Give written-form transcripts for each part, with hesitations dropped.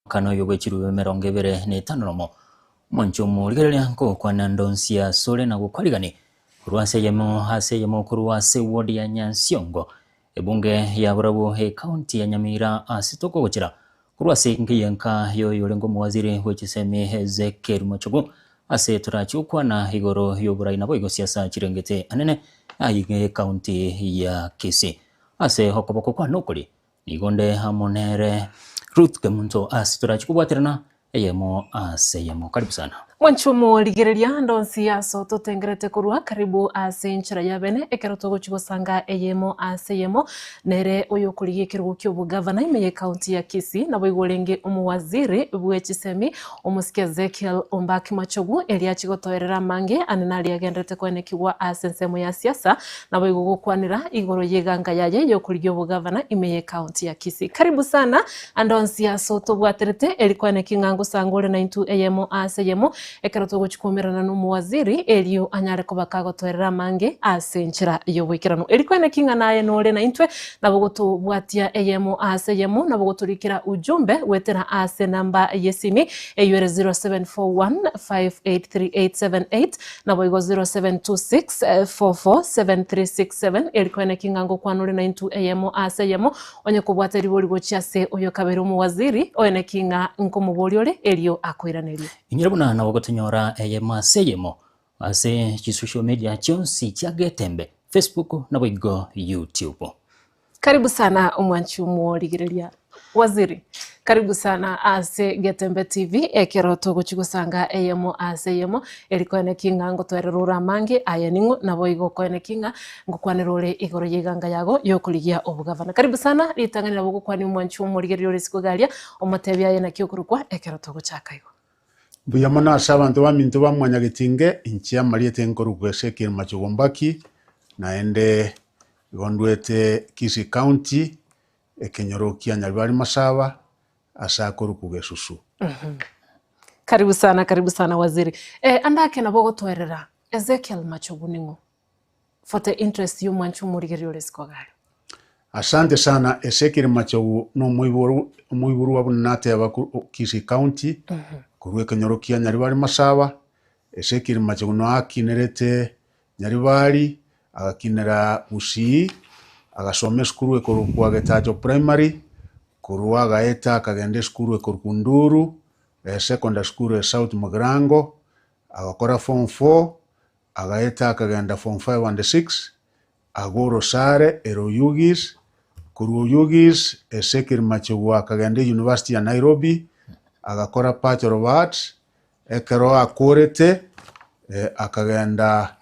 Omwakano oyo bwe chirubi 25, omonche omorigereria nkogokwana ndonsi asore na gokwarigani korwa ase eyemo ase eyemo korwa ase eward ya Nyansiongo, ebunge ya Borabu ecounty ya Nyamira ase tokogochera korwa ase enka y'oyorenge omowaziri bwe chisemi Ezekiel Machogu ase torachi gokwana igoro y'oborai naboigo siasa chirengete anene aiga ecounty ya Kisii. Ase okoboko kwane okoria Nigo nde amo nere Ruth Kemunto ase torachi kobwaterana eyemo ase eyemo. Karibu sana. Mwanche omorigereria ande onsi ase ototengerete korwa karibu ase enchera ya bene ekero togochia gosanga eyemo ase eyemo nere oyokorigia ekerogo ki'obogavana ime y'ecounty ya Kisii naboigo orenge omowaziri bwe chisemi omosike Ezekiel Ombaki Machogu erio achie gotoerera amange ande naria agenderete koenekigwa ase ensemo ya siasa Naboigo gokwanera igoro y'eganga yaye y'okorigia obogavana ime y'ecounty ya Kisii. Karibu sana ande onsi ase otobwaterete eri kwane ki ng'a ngosanga ore naintwe eyemo ase eyemo ekero togochia koumerana n'omowaziri erio anyare koba kagotoerera amange ase enchera y'oboikeranu. Eri kwane ki ng'a naye nore naintwe nabo gotobwatia eyemo ase eyemo nabo gotorikera ujumbe goetera ase enamba y'esimi eywo ere 0741583878 Naboigo 0726447367 eri koeneki ng'a ngokwana ore naintwe eyemo ase eyemo, onye kobwata ribori gochia ase oyokabere omowaziri, oeneki ng'a nkomoboria ore, erio akoiranerie. Inyora buna nabo gotonyora eyemo ase eyemo ase chisocial media chionsi chia Getembe, Facebook naboigo YouTube. Karibu sana omwanchi omworigereria Waziri, karibu sana ase Getembe TV ekero togochi gosanga eyemo ase eyemo eri koeneki ng'a ngotwerera ore amange aye ning'o naboigo koeneki ng'a ngokwanera ore igoro y'eganga yago yokorigia obogavana. Karibu sana ritang'ani nabo ogokwania omwanchi omorigereria ore isiko iga aria omotebi aye naki okorokwa ekero togochaka igo. Mbuya mono ase abanto baminto ba Mwanyagetinge, inche amarieta enkorokwa Ezekiel Machogu Mbaki, naende Igo ndwete Kisii County, ekenyoro kia Nyaribari Masaba, ase akorokwa Gesusu. Karibu sana, karibu sana waziri. Eh, ande ake nabo ogotoerera Ezekiel Machogu ning'o? For the interest y'omwanchi omorigereria ore isiko iga aria. Asante sana, Ezekiel Machogu nomoiboru omoiborwa buna nateba korwa Kisii County, korwa ekenyoro kia Nyaribari Masaba. Ezekiel Machogu noakinerete Nyaribari agakinera Gusii, agasoma esukuru ekorokwa Getacho Primary, korwa agaeta akagenda esukuru ekorokwa Nduru Secondary School e South Mugirango, agakora form four, agaeta akagenda form five and six, agwo Orosare ere Oyugis, korwa Oyugis ase Ekerimachegwa akagenda University ya Nairobi, agakora Bachelor of Arts, Ekero akoorete, akagenda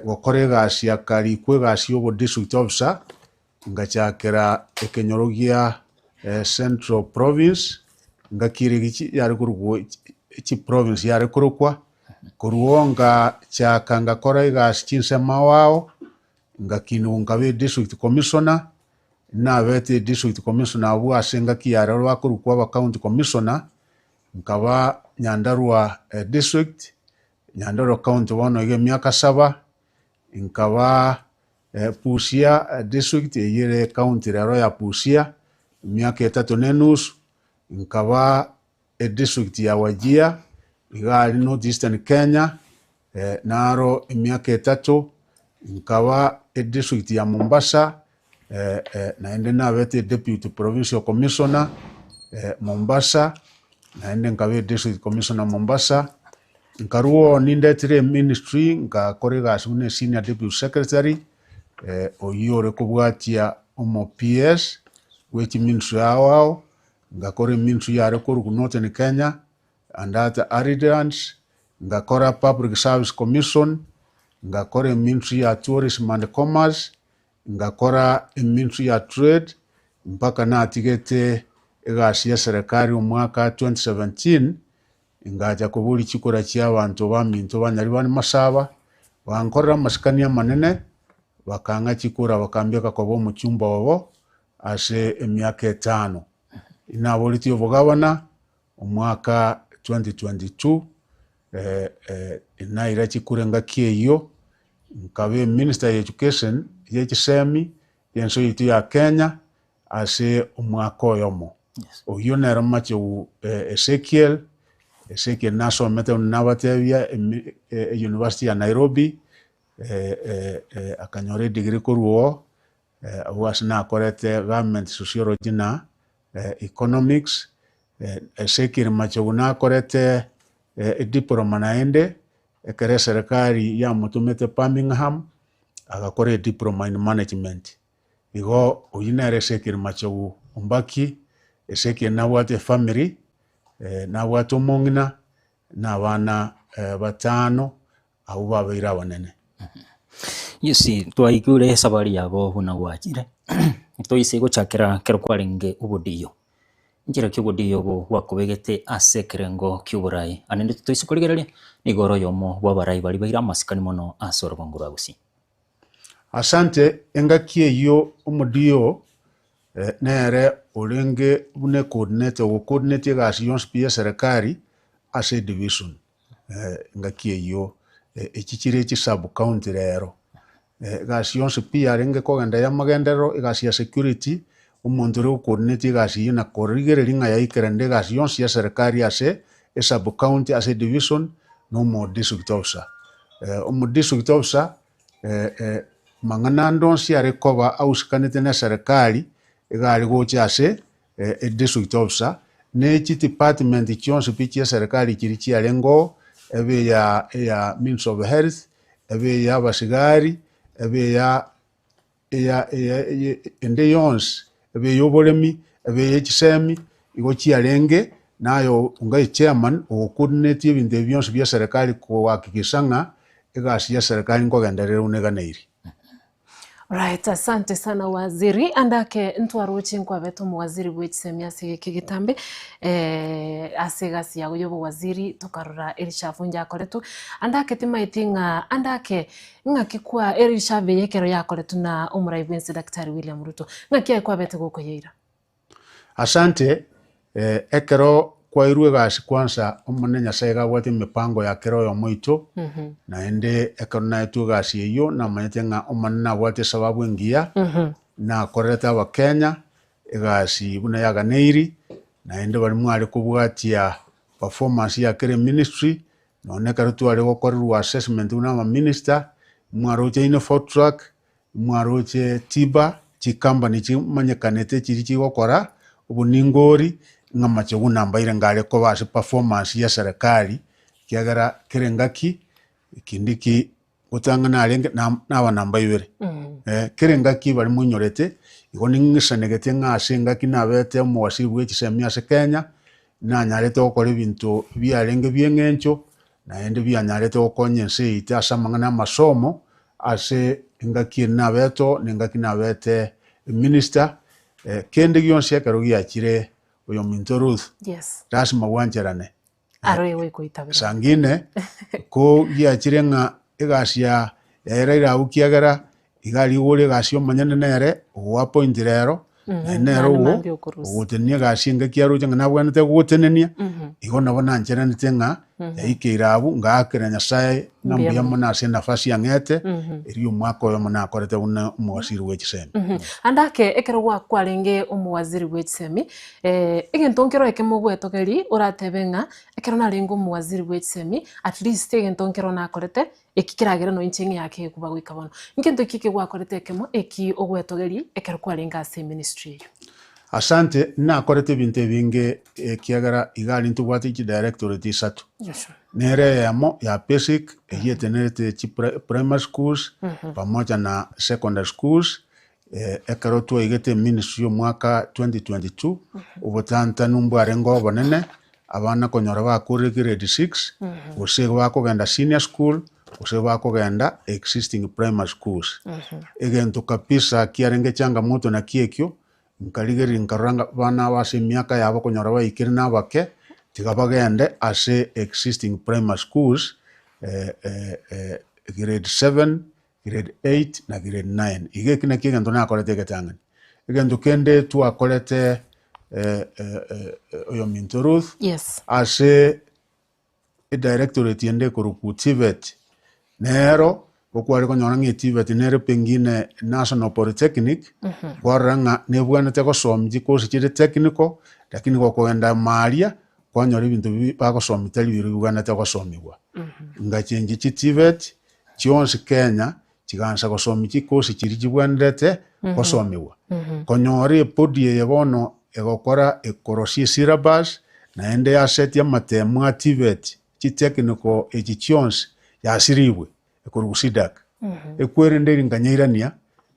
gokora egasi, akarikwa egasi y'obo district officer, ngachakera ekenyoro gia Central Province, ngaki ere egichi yare korokwa chiprovince yare korokwa, korwa oo ngachaka ngakora egasi chinsemo ao ao, ngakinigwa nkaba edistrict commissioner, nabete edistrict commissioner abwo ase engaki ya rero bakorokwa aba county commissioner, Nkaba Nyandarua District, Nyandarua County bono iga emiaka saba, nkaba Busia District eyio ere ecounty rero ya Busia emiaka etato na enusu, nkaba edistrict ya Wajir iga aria North Eastern Kenya naro emiaka etato, nkaba edistrict ya Mombasa Naende nabete deputy provincial commissioner Mombasa, naende nkaba edistrict commissioner Mombasa, nkarwa oo nindetire eministry nkakora egasi buna esenior deputy secretary, oyio ore kobwatia omo PS bwe chiministry ao ao, ngakora eministry yare korwa Northern Kenya and other arid lands, ngakora public service commission, ngakora eministry ya tourism and commerce, Ngakora eministry ya trade mpaka natigete egasi y'eserekari omwaka 2017, ngacha koboria chikura chia abanto baminto ba Nyaribani Masaba, bankorera amasikani amanene, bakang'a chikura bakambeka koba omochumba obo ase emiaka etano. Naboretie obogabana omwaka 2022, naira chikura engaki eyio, Nkaba eminister ya education ye chisemi y'ense yaito ya Kenya ase omwaka oyomo. Oyio nere Machogu Ezekiel, Ezekiel nasomete buna nabatebia emi e university ya Nairobi, akanyora edegree korwa oo, abwo ase nakorete government sociology na economics, Ezekiel Machogu nakorete ediploma naende, ekero eserekari yamotomete Birmingham, agakora ediploma in management. Igo oyio nere Ezekiel Machogu Ombaki, Ezekiel nabwate efamiri, nabwate omong'ina, na abana batano, abwo babeire abanene. Yes, twaigure esabari yago buna gwachire, toise gochakera ekero kwarenge obodiyo. Nchera ki obodiyo obo bwakobegete ase ekerengo ki'oborai? Naende toise korigereria, nigo ore oyomo bw'abarai baria baire amasikani mono ase orogongo rwa Gusii. Asante, engaki eyio omodio nere orenge buna ecoordinator, ogocoordinate egasi yonsi pi y'eserekari ase edivision engaki eyio echi chire chi sub county rero. Egasi yonsi pi yarenge kogenda ya amagenderero, egasi ya security, omonto oria ogocoordinate egasi eyio na korigereria ng'a yaikerande egasi yonsi ya serikali ase esub county, ase edivision, na omo district officer. Omo district officer mang'ana ande onsi are koba ahusikanete na eserekari, iga are gocha ase edistrict officer, ne chidepartment chionsi pi chia eserekari chiria chiarenge oo, ebe eya eya ministry of health, ebe eya abasigari, ebe eya eya eya eye ende yonsi, ebe eya oboremi, ebe eye chisemi, igo chiarenge, naye onga echairman ogocoordinate ebinto ebi bionsi bia eserekari kohakikisha ng'a egasi ya eserekari nkogenderera buna eganeiri. Right, asante sana waziri. Andake ntwaroche nkwabete omowaziri bwe chisemi ase egeki egetambe eh, ase egasi yago ya obowaziri tokarora erishafu njakoretwe. Andake timaeti ng'a andake ng'aki kwa erishafu eye ekero yakoretwe na omorai bwense Daktari William Ruto. Ng'aki aye kwabete gokoyeira? Asante, ekero kwairwe egasi kwansa Omonene Nyasae iga abwate emipango ya kera oyomo oito, naende ekero naetwe egasi eyio namanyete ng'a Omonene nabwate esababu engiya, nakorerete abakenya egasi buna yaganeiri, naende baria mware kobwatia performance ya kera eministry, nonye ekero tware gokorerwa assessment buna amaminister, mwaroche Infotrak, Mwaroche chiba, chikambani chimanyekanete chiria chigokora oboningori, ng'a amache buna mbaire ngare koba ase performance ya serikali, ekiagera kera engaki kende ki gotang'ana arenge na naba namba ibere. Kera engaki baria moinyorete, igo ning'isanegete ng'a ase engaki nabete omowasiri bwe chisemi ase Kenya, nanyarete gokora ebinto biarenge bia eng'encho, naende bianyarete gokonya ense yaito ase amang'ana y'amasomo, Ase engaki ere nabete oo, na engaki nabete eminister, kende gionsi ekero giachire oyominto Ruth, Yes. lasima bwancherane. Aro igo ikoitabera. Sangine, ko giachire ng'a egasi ya yaye Raila abwo kiagera iga arigure egasi omonyene nere ogoappoint rero, naende nere Naende ogo mambia okorusia. ogotenenia egasi engaki aroche ng'a nabwenerete gotenenia, igo nabo nancheranete ng'a yaikeire abwo, ngaakera Nyasaye ng'a Mbuya mbuya mono. mono ase enafasi ang'ete, erio omwaka oyomo nakorete buna omowaziri bwe chisemi. Ande ake ekero gwa kwarenge omowaziri bwe chisemi, egento nkero ekemo ogwetogeria oratebe ng'a ekero narenge omowaziri bwe chisemi, at least egento nkero nakorete, eki keragere nonya inche ng'eyake egekuba goika bono. Nkento ki eke gwakorete ekemo eki ogwetogeria ekero kwarenge ase eministry eyio? Asante, nakorete ebinto ebinge ekiagera iga aria ntobwate chidirectorate isato. Nere eyemo ya basic eyio etenerete chi primary schools pamoja na secondary schools, ekero twaigete eministry omwaka 2022, obotantanu mbwarenge obonene, abana konyora bakorire grade six, gose igo bakogenda senior school, gose bakogenda existing primary schools. Egento kabisa kiarenge changamoto nakio ekio, nkarigereria nkarora ng'a abana aba ase emiaka yabo konyora baikire na abake, tiga bagende ase existing primary schools grade seven, grade eight na grade nine. Iga eki nakio egento nakorete egetang'ani. Egento kende twakorete oyominto Ruth, Yes. ase edirectorate ende ekorokwa TVET, nero. Okware konyora ng'a eTVET nere pengine National Polytechnic, kwarora ng'a nebwenerete gosomia chikosi chire technical, lakini gokogenda ime aria, kwanyora ebinto bi bagosomia tari biria bibwenerete gosomiwa. Ngachenchia chiTVET chionsi Kenya, chigansa gosomia chikosi chiria chibwenerete gosomiwa. Konyora ebody eye bono egokora ekorosia esyllabus, naende yasetia amatemu a TVET, chitechnical echi chionsi yasirigwe ekorwa CDACC. Ekwerende eri nkanyeirania,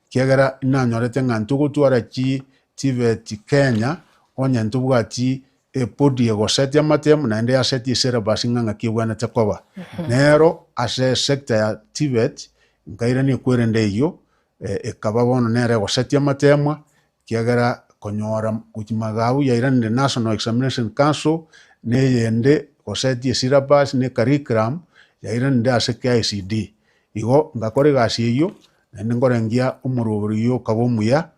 ekiagera nanyorete ng'a ntogotwara chi TVET Kenya onye ntobwati ebody egosetia amatemu naende yasetie esyllabus ng'a ng'aki ebwenerete koba. Nero ase esector ya TVET nkairania ekwerende eyio, ekaba bono nere egosetia amatemwa, ekiagera konyora gochia magega abwo yairanire National Examination Council, na eyende gosetia esyllabus na ecurriculum yairanire ase KICD. Igo ngakora egasi eyio, naende nkorengia omoroberi oyio okaba omuya,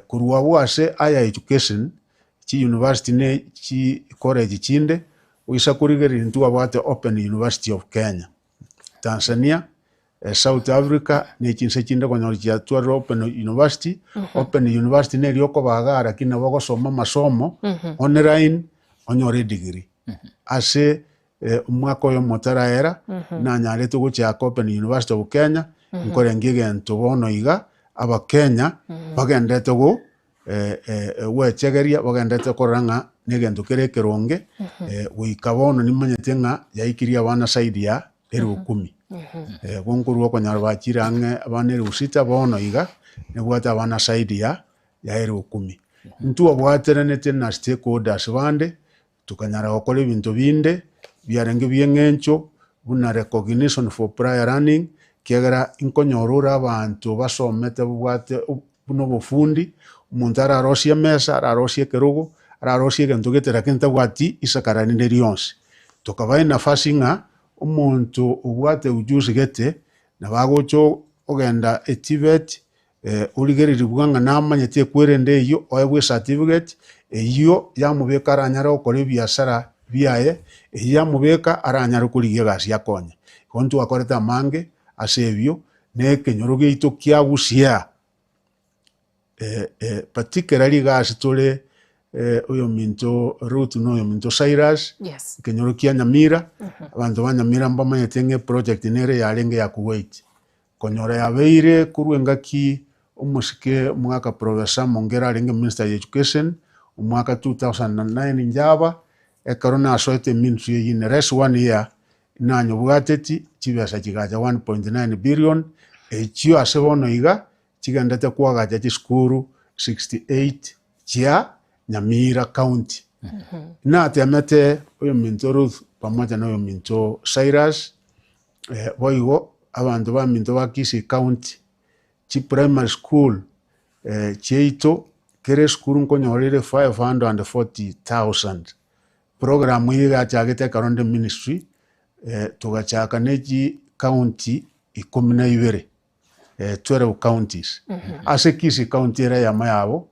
korwa abwo ase higher education, chiuniversity na chicollege chinde, goisa korigereria intwe twabwate Open University of Kenya, Tanzania, South Africa na chinse chinde konyora chiatwarire Open University, Open University neri okobaga lakini nabo ogosoma amasomo online onyore edegree. Ase omwaka oyomo otaraera, nanyarete gochaka Open University of Kenya, nkorengia egento bono iga, abakenya bagenderete go gwechegeria bagenderete korora ng'a negento kere ekeronge, goika bono nimanyete ng'a yaikirie abana side ya elfu kumi. Igo nkorwa okonyora bachire ang'e abana elfu sita bono iga, nibwate abana side ya ya elfu kumi. Ntwabwateranete na stakeholders bande, tokanyara gokora ebinto binde, biarenge bia eng'encho, buna recognition for prior learning, ekiagera nkonyora ore abanto basomete babwate buna obofundi, omonto ararosie emesa, ararosie ekerogo, ararosie egento gete lakini tabwati isakara rinde rionsi. Tokabaa enafasi ng'a omonto obwate ujuzi gete, nabo agocha ogenda eTVET, origererigwe ng'a namanyete ekwerende eyio, oegwe ecertificate, eyio yamobeka aranyare gokora ebiasara biaye, eyio yamobeka aranyare korigia egasi akonye. Igo ntwakorete amange ase ebio, na ekenyoro giaito kia Gusii particularly iga ase tore oyominto Ruth na oyominto Cyrus, Yes. ekenyoro kia Nyamira, abanto ba Nyamira mbamanyete ng'a eproject nere yarenge ya Kuwait. Konyora yabeire korwa engaki omosike omogaka Professor Mongera arenge Minister ya Education, omwaka 2009 inche ekero nasoete eministry eyio in less one year, nanyobwateti chibesa chigacha 1.9 billion, echio ase bono iga chigendete koagacha chisukuru 68 chia Nyamira County. Natemete oyominto Ruth pamoja na oyominto Cyrus, boigo abanto baminto ba Kisii County, chiprimary school chiaito, kera esukuru nkonyora ere 540,000. Program eye yachagete ekero nde ministry, togachaka ne chicounty ikomi na ibere, 12 counties. Ase Kisii County ere eyemo yabo,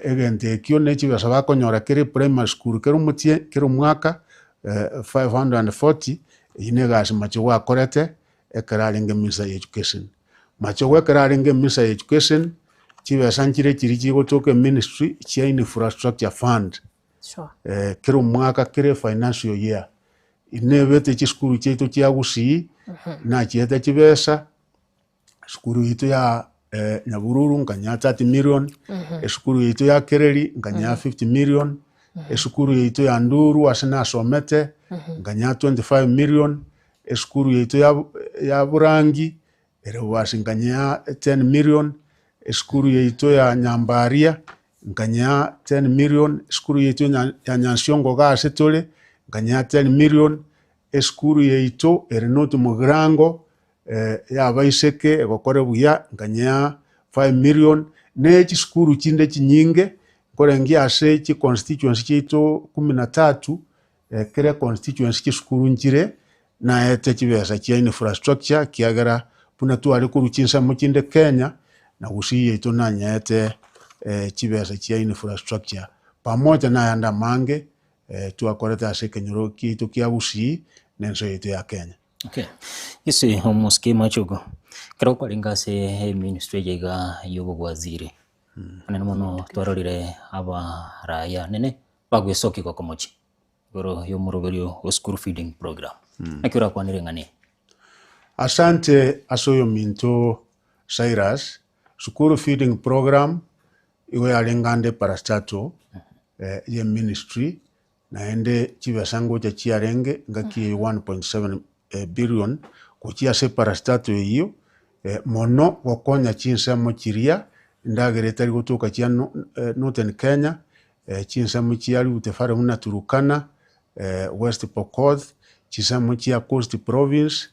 egento ekio ne chibesa bakonyora kera eprimary school kera omotie kera omwaka, 540, eyio na egasi Machogu akorete ekero arenge minister ya education. Machogu ekero arenge minister ya education, chibesa nchire chiria chigotoka eministry chia infrastructure fund. Sure. Kera omwaka kera efinancial year, nebete chisukuru chiaito chia Gusii, nachiete chibesa, esukuru yaito ya Nyabururu nkanyora 30 million, esukuru yaito ya Kereri nkanyora 50 million, esukuru yaito ya Nduru ase nasomete nkanyora 25 million, esukuru yaito ya ya Burangi ere basi nkanyea 10 million, esukuru yaito ya Nyambaria nkanyea 10 million, esukuru yaito ya ya Nyansiongo iga ase tore nkanyea 10 million, esukuru yaito ere North Mugirango ya abaiseke egokore buya nkanyea 5 million, na chisukuru chinde chinyinge nkorengia ase chiconstituency chiaito kumi na tatu, kera econstituency chisukuru nchire naete chibesa chia infrastructure ekiagera buna tware korwa chinsemo chinde Kenya, na Gusii yaito nanyaete chibesa chia infrastructure pamoja na ayande amange twakorete ase ekenyoro kiaito kia Gusii na ense yaito ya Kenya. Okay. Ase omosike Machogu, ekero kwarenge ase eministry eye iga ya obowaziri, anene mono twarorire abaraya anene bagwesokigwa komochie igoro ya omoroberio o school feeding program. Naki orakwanere eng'ana eye? Asante ase oyominto Cyrus, school feeding program igo yarenge ande parastatal ye ministry Naende chibesa ngocha chiarenge engaki eyio 1.7 billion gochia ase parastatal eyio, mono gokonya chinsemo chiria endagera etari gotoka chia Northern Kenya, chinsemo chia Rift Valley buna Turkana, West Pokot, chinsemo chia Coast Province,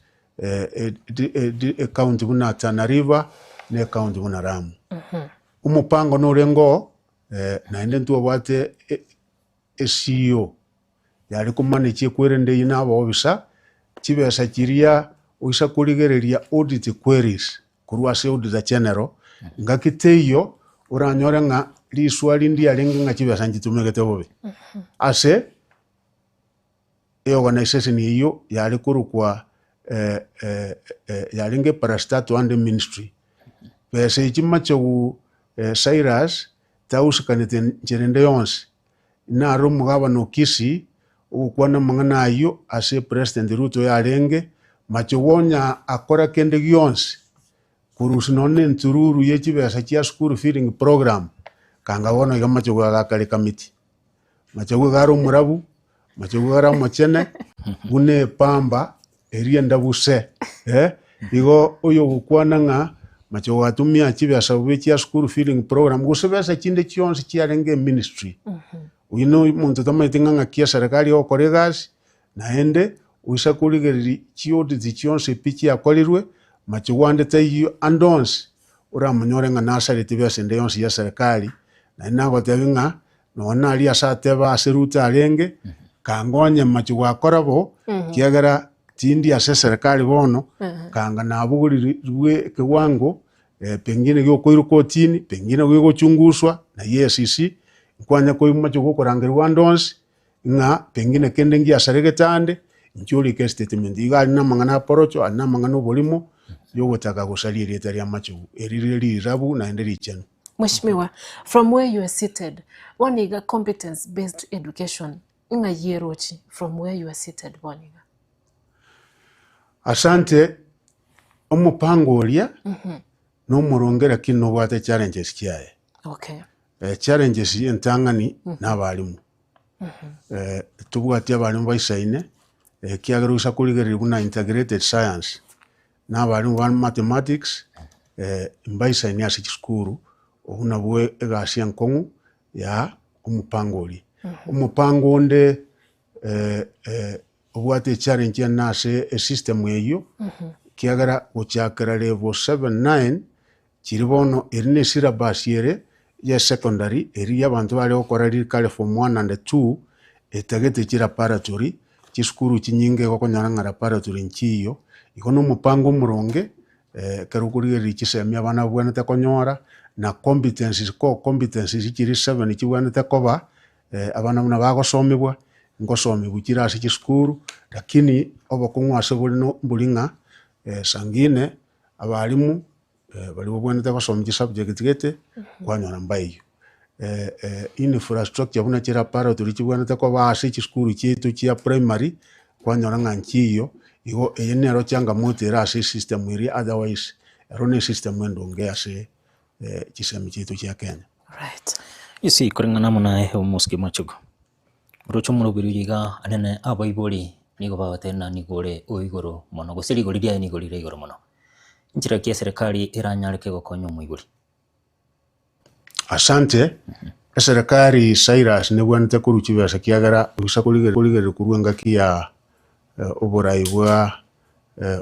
ecounty buna Tana River, na ecounty buna Lamu. Omopango norenge oo, naende ntwabwate Esiio yare komanechia ekwerende eyio na abaobisa, chibesa chiria oisa korigereria audit queries korwa ase Auditor General, ngaki teiyo oranyore ng'a riswari ndiarenge ng'a chibesa nchitumegete bobe. Ase eorganisation eyio yare korokwa yarenge parastatal under ministry. Besa echi machogu Cyrus tausikanete nchera ende yonsi. Naro omogabana o Kisii ogokwana amang'ana ayio ase President Ruto yarenge, machogu onya akora kende gionsi korusia nonya ne entururu ye chibesa chia school feeding program, kanga bono iga machogu agakare kamiti. Machogu iga are omorabu, machogu iga are omochene, buna epamba eria endabu se, eh. Igo oyogokwana ng'a machogu atumia chibesa bobe chia school feeding program gose besa chinde chionsi chiarenge eministry, oyio na omonto otamanyeti ng'a ng'aki eserekari egokora egasi, naende oisa korigereria chiaudit chionsi pi chiakorirwe, machogu ande taiyo ande onsi oramonyore ng'a nasareti besa ende yonsi ya eserekari, naende nagotebi ng'a Nonya naria ase ateba ase Ruto arenge, kanga onye mache gwakora bo, ekiagera tindi ase eserekari bono, kanga nabogorirwe ekewango pengine giokoirwa kotini, pengine gegochunguswa na EACC, nkwanya koigwa mache gokorangerigwa ande onsi, ng'a pengine kende ngiasaregete ande, inche orike estatement. Igo aria namang'ana a porocho, aria namang'ana oborimo, yogotaka gosaria erieta ria Machogu, eri rire rirabu naende richenu. Mweshimiwa, from where you are seated, bono iga competence based education ng'ai erochi from where you are seated bono iga? Asante, omopango oria nomoronge lakini nobwate challenges chiaye. Okay. Challenges entang'ani na abalimu, tobwati abalimu baisaine ekiagera oisa korigereria buna integrated science. Na abarimu ba mathematics mbaisaini ase chisukuru, obwo nabwo egasi enkong'u ya omopango oria. Omopango onde obwate echallenge ene ase esystem eyio, ekiagera gochakera level seven, nine, chiri bono eri ne esyllabus ere ya esecondary eria ya abanto bare gokora rikare form one and two, etagete chilaboratory, chisukuru chinyinge igo okonyora ng'a laboratory nchiiyo, igo na omopango omoronge ekero okorigereria chisemi abana babwenerete konyora, na competencies core competencies chiri seven chibwenerete koba, abana buna bagosomigwa, ngosomigwa chire ase chisukuru, lakini obokong'u ase bore no mbori ng'a sangine abalimu baria babwenerete gosomia chisubject gete, kwanyora mbaiyo. Infrastructure buna chilaboratory chibwenerete koba ase chisukuru chiaito chia primary, kwanyora ng'a nchiiyo, igo eye nero changamoto ere ase esystem eria otherwise ero ne esystem endonge ase chisemi chiaito chia Kenya. Right. Ase koreng'ana amo naye omosike Machogu, oroche omoroberi oyo iga anene abaibori nigo bagoteba ng'a nigo ore oigoro mono gose rigori riaye nigo rire igoro mono. Inchera ki eserekari eranyareke gokonya omoibori? Asante, eserekari Cyrus nebwenerete korwa chibesa ekiagera oisa korigereria korwa engaki ya oborai bwa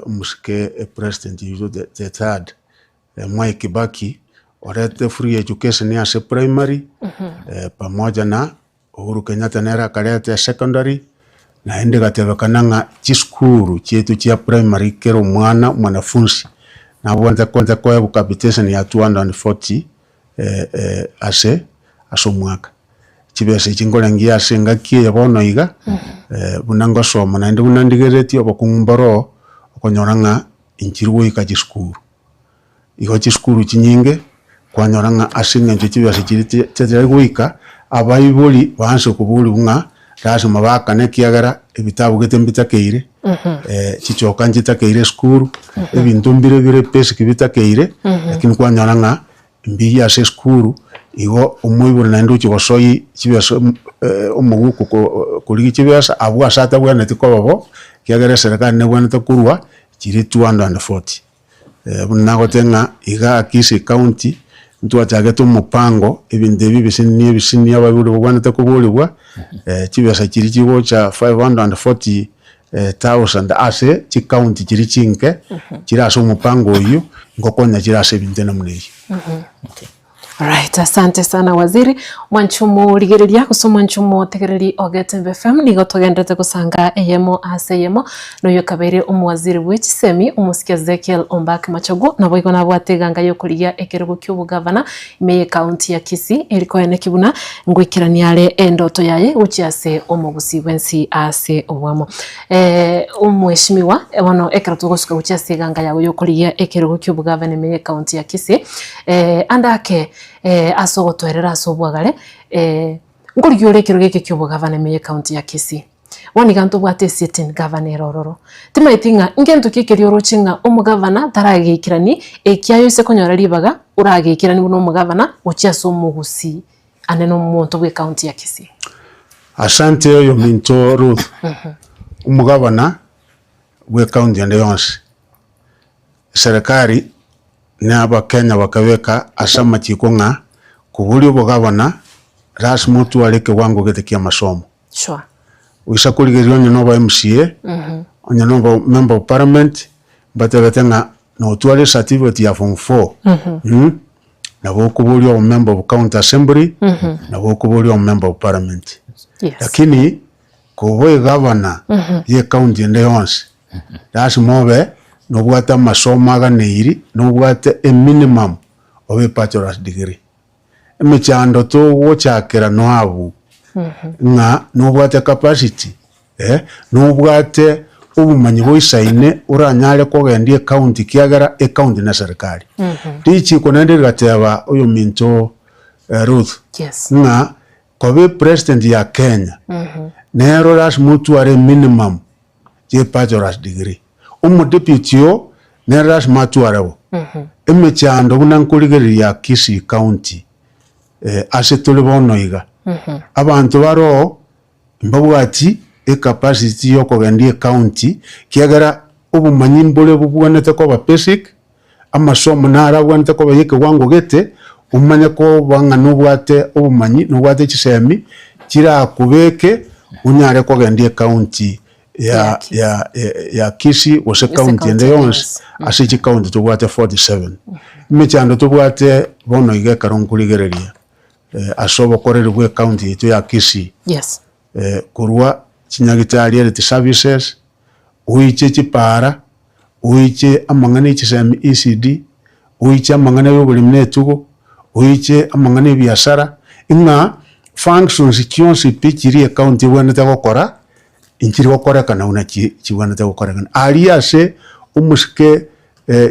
omosike president oito the third Mwai Kibaki orete free education ase primary pamoja na Uhuru Kenyatta nere akareta secondary naende egatebekana ng'a chisukuru chiaito chia primary kera omwana mwanafunzi nabwenerete koegwa capitation ya 240 ase ase omwaka. Chibesa echi nkorengia ase engaki eye bono iga, buna ngosoma naende buna ndigereretie obokong'u mboroo. Okonyora ng'a inchiri goika chisukuru. Igo chisukuru chinyinge, kwanyora ng'a ase eng'encho chibesa chiria chitari goika, abaibori baanse koborigwa ng'a lasima baakane ekiagera ebitabu gete mbitakeire, chichoka nchitakeire esukuru, ebinto mbire bire basic bitakeire, lakini kwanyora ng'a mbiya ase esukuru, igo omoibori naende ochia gosoi chibesa omoguko korigia chibesa abwo ase atabwenereti koba bo, ekiagera eserekari nebwenerete korwa chiria 240. Buna nagoteba ng'a igaa Kisii County, ntwachagete omopango, ebinto ebi ebisini ebisini abaibori babwenerete koborigwa, chibesa chiria chigocha 540 thousand ase chicounty chiria chinke, chire ase omopango oyio, ngokonya chire ase ebinto namuna eyio. Alright, asante sana waziri. Mwanche omorigereria gose omwanche omotegereri o Getembe FM nigo togenderete gosanga eyemo ase eyemo noyo kabeire omowaziri bwe chisemi omosike Ezekiel Ombaki Machogu naboigo nabwate eganga yokorigia ekerogo ki'obogavana ime ye county ya Kisii eri koeneki buna ngoikerania are endoto yaye gochia ase omogusii bwensi ase obwamo. Omweshimiwa bono ekero togosuka gochia ase eganga yago yokorigia ekerogo ki'obogavana ime ye county ya Kisii Ande ake ase ogotoerera ase obwagare, nkorigia ore ekerogo eke ki'obogavana ime y'ecounty ya Kisii. Bono iga ntobwate esitting governor ere ororo. Timaeti ng'a ngento ki ekeria oroche ng'a omogavana tarageikerani ekiaye oise konyora ribaga orageikerani buna omogavana gochia ase omogusii ande na omonto bw'ecounty ya Kisii. Asante oyominto Ruth, omogavana bw'ecounty ende yonsi, Eserekari na Abakenya bakabeka ase amachiko ng'a koboria obogavana lasima otware ekewango gete ki'amasomo. Sure. Oisa korigereria onye noba MCA, onye noba member of parliament, mbatebete ng'a notware ecertificate ya form four, nabo okoboria obe member of county assembly, nabo okoboria obe member of parliament. Yes. Lakini koba egavana ye ecounty ende yonsi, Lasima obe nobwate amasomo aganeiri, nobwate eminimum of a bachelor's degree. Emechando togochakera noabwo ng'a nobwate capacity eh, nobwate obomanyi boisaine oranyare kogendia ecounty ekiagera ecounty ne serikali. Richiko naende rigateba oyominto Ruth Yes. ng'a koba epresident ya Kenya nero lasima otware eminimum ye bachelor's degree. Omodeputy oo nere lasima atware bo. Emechando buna nkorigereria Kisii County ase tore bono iga, abanto baroo mbabwati ecapacity ya okogendia ecounty ekiagera obomanyi mbore bobwenerete koba basic, amasomo naro abwenerete koba ya ekewango gete, omanye koba ng'a nobwate obomanyi, nobwate chisemi chirakobeke onyare kogendia ecounty ya ya ya Kisii gose county ende yonsi ase chicounty tobwate 47. Emechando tobwate bono iga ekero nkorigereria ase obokoreri bwa ecounty yaito ya Kisii, Yes. korwa chinyagitari health services, oiche chipara, oiche amang'ana e chisemi ECD, oiche amang'ana ya oboremi na etugo, oiche amang'ana ya ebiasara, ng'a functions chionsi pi chiria ecounty ebwenerete gokora, nchiri gokorekana buna chibwenerete gokorekana. Aria ase omosike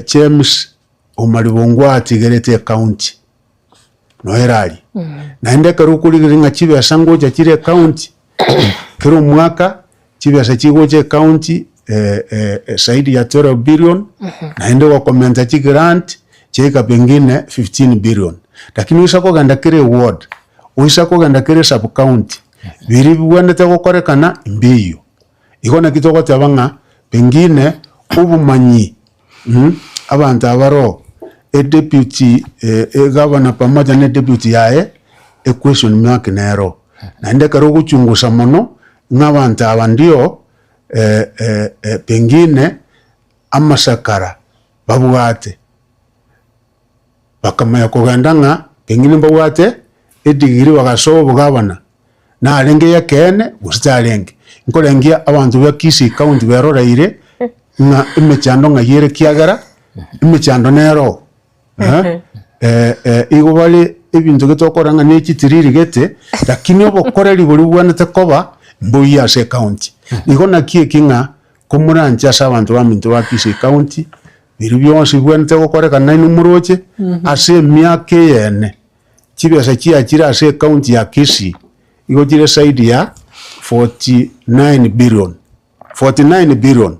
James Omari Bongwe atigerete ecounty, noyo ere aria. Naende ekero okorigereria ng'a chibesa ngocha chire ecounty, kera omwaka, chibesa chigocha ecounty zaidi ya 12 billion, naende gokomenta chigrant, chiaika pengine 15 billion. Lakini oisa kogenda kera eward, oisa kogenda kera esub county, biria bibwenerete gokorekana mbiyo. Igo naki togoteba ng'a pengine obomanyi abanto aba baroo, edeputy egavana pamoja na edeputy yaye, equestion mark nero. Naende ekero ogochungusa mono, ng'a abanto aba ndio pengine amasakara babwate. Bakamanya kogenda ng'a pengine mbabwate edigiri bagasoa obogavana, narenge y'ekeene gose tarenge. Nkorengia abanto ba Kisii County beroreire ng'a emechando ng'ai ere ekiagera emechando nero eh, igo bare ebinto gete okora ng'a ne chitiriri gete, lakini obokoreri boria bobwenerete koba mboiyo ase ecounty. Igo naki eki ng'a. Komoranche ase abanto baminto ba Kisii County, biria bionsi bibwenerete gokorekana nainwe moroche, ase emiaka eyene, chibesa chiachire ase ecounty ya Kisii, igo chire zaidi ya 49 billion, 49 billion.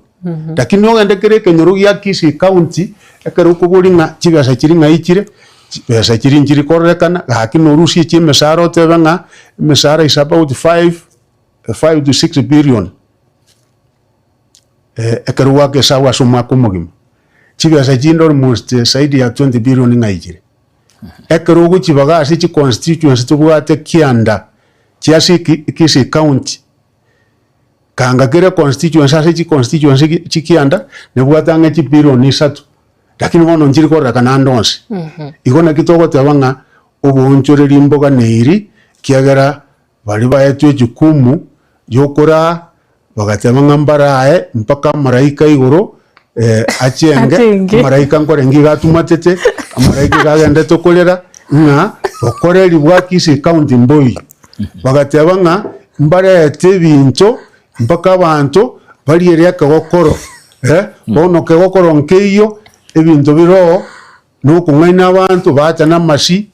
Lakini ogende kera ekenyoro gia Kisii County, ekero okoboria ng'a chibesa chiria ng'ai chire, chibesa chiria nchiri kororekana, gaki norusie chia emesara otebe ng'a emesara is about 5, 5 to 6 billion. Ekero gwaka esabu ase omwaka omogima, chibesa chinde almost zaidi ya 20 billion ng'ai chire. Ekero ogochibaga ase chiconstituency tobwate kianda chia Kisii County, kanga kera econstituency ase chiconstituency chikianda, nebwate ang'e chibillion isato, lakini bono nchiri kororekana ande onsi. Igo naki togoteba ng'a oboonchoreria mboganeiri, ekiagera Baria baetwe ejukumu y'okoraa bagateba ng'a mbarae mpaka amaraika igoro achenge, Achenge. amaraika nkorenge iga atumatete, amaraika iga agendete korera ng'a bokoreri bwa Kisii County mboiyo. Bagateba ng'a mbarete ebinto mpaka abanto bariere ekegokoro, bono kegokoro nkeiyo, ebinto bire oo, na okong'aina abanto bacha na amasi.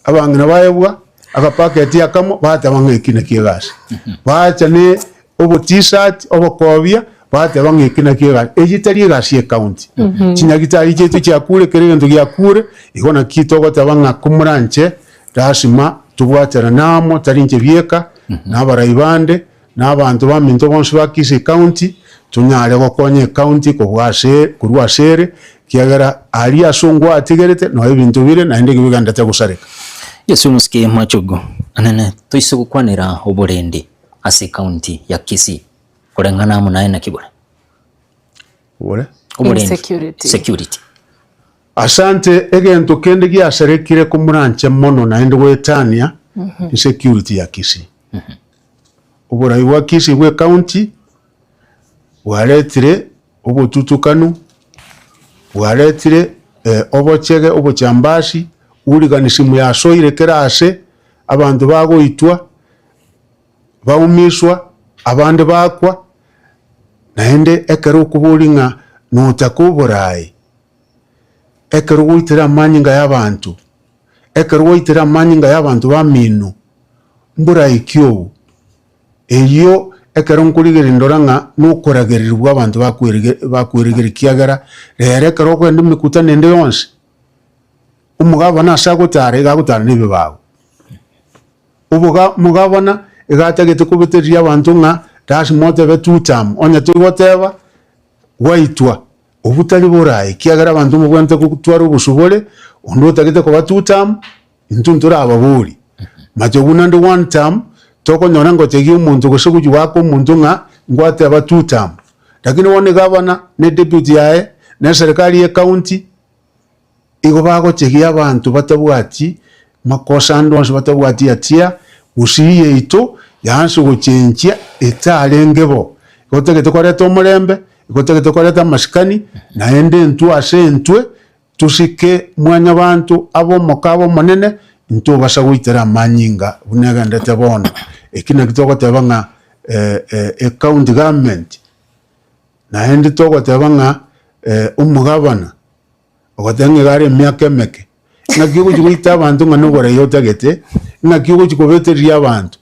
Abang'ina baebwa agapaketi akamo, bateba ng'a eki nakio egasi. Bacha ne obotisati, obokobia, bateba ng'a eki nakio egasi. Eyio tari egasi ya ecounty. Chinyagitari chiaito chiakure, kera egento giakure, igo naki togoteba ng'a komoranche lasima tobwaterane amo, tari inche bieka, na abarai bande, na abanto baminto bonsi ba Kisii County, tonyare gokonya ecounty kobua ase korwa ase ere, ekiagera aria ase ngwatigerete noo ebinto bire naende ebi bigenderete gosareka. Yeso omosike Machogu, anene toise gokwanera oborendi ase ecounty ya Kisii koreng'ana amo naye naki bore? Bore? Oborendi. Insecurity. Security. Asante, egento kende giasarekire komoranche mono naende goetania insecurity ya Kisii. Oborai bwa Kisii bw'ecounty bwaretire obotutukanu, bwaretire obochege, obochambasi, hooliganism yasoire kera ase, abanto bagoitwa, baumiswa, abande bakwa, naende ekero okoboria ng'a notaka oborai, ekero gwaitire amanyinga y'abanto, ekero gwaitire amanyinga y'abanto bamino, mboraiki obo? Eyio ekero nkorigereria ndora ng'a nokoragererigwa bw'abanto bakweregeria ekiagera rero ekero okogenda emekutano ende yonsi, omogabana ase agotara iga agotara na ebibago. Oboga omogabana iga atagete kobetereria abanto ng'a lasima otebe two term, onye torigoteba gwaitwa. Obwo tari borayi ekiagera abanto mobwenerete gotwara obosubore, onde otagete koba two term, Intwe ntorababori, machogu naende one term, tokonyora ngochegia omonto gose gochia goaka omonto ng'a ngwateba two term. Lakini bono egavana na edeputy yaye, na eserekari ya ecounty, igo bagochegia abanto batabwati makosa ande onsi batabwati hatia, gusii yaito yaansa gochenchia etarenge bo. Igo totagete koreta omorembe, igo totagete koreta amasikani, naende intwe ase intwe. Tosike Mwanyabaanto abe omokaaba omonene, ntobasa goitera amanyinga buna egendete bono. Eki nakio togoteba ng'a ecounty government, naende togoteba ng'a omogabana ogoteba ng'a iga are emiaka emeke, ng'aki ogochia goita abanto ng'a noborai otagete, ng'aki ogochia kobetereria abanto.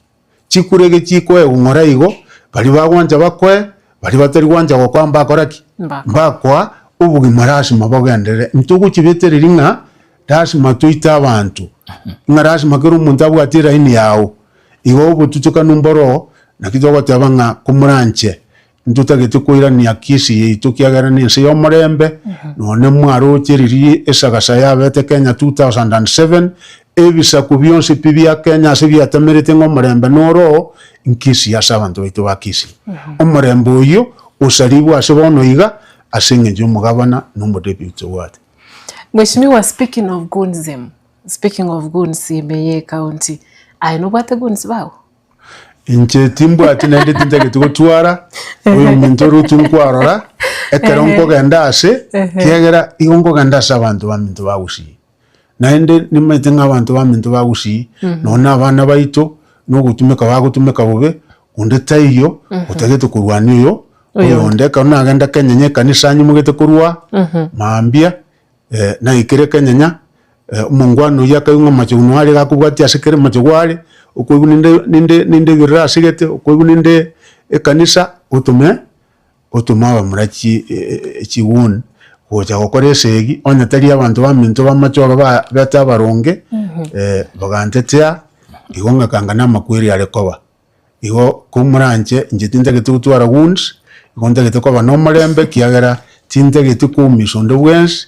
Chikura ege chikoegwa ng'ora igo, baria bagwancha bakoe, baria batari gwancha gokoa mbakora ki? Mbakoa obogima lasima bogenderere. Ntogochibetereria ng'a lasima toite abanto, ng'a lasima kera omonto abwate elaini yao. Igo obotutukanu mboroo, naki togoteba ng'a komoranche Ntotagete koirania Kisii yaito kiagera nense y'omorembe, nonye mwaroche riria esagasa yabete Kenya 2007, ebisaku bionsi pi bia Kenya ase biatemerete ng'a omorembe noro oo, nkisii ase abanto baito ba Kisii. Omorembe oyio osarigwe ase bono iga ase eng'encho y'omogabana na omodeputy obwate. Mheshimiwa, speaking of goonsm, speaking of goons ime ye county, aye nobwate goons bago? Inche timbwati naende tintageti gotwara, oyominto Ruth nkwarora, ekero nkogenda ase, kiagera igo nkogenda ase abanto baminto ba Gusii. Naende nimanyete ng'a abanto baminto ba Gusii, nonye na abana baito, na ogotumeka bagotumeka bobe, onde taiyo otagete korwania oyo. Oyonde ekero nagenda Kenyenya ekanisa anyimogete korwa mambia, naikire Kenyenya, omongwana oyio akaigwa ng'a amachogu noo are iga akobwatia ase kera amachogu are, okoigwa ninde ninde ninde ebirero asegete, okoigwa ninde ekanisa, otome otome abamura chi chiguni gocha gokora esegi, onye tari abanto baminto b'amachoge ba bete abaronge, bagantetea, igo ng'akanga na amakweri are koba. Igo komoranche inche tintageti gotwara wounds, igo ntagete koba nomorembe ekiagera tintageti koumisa onde bwensi,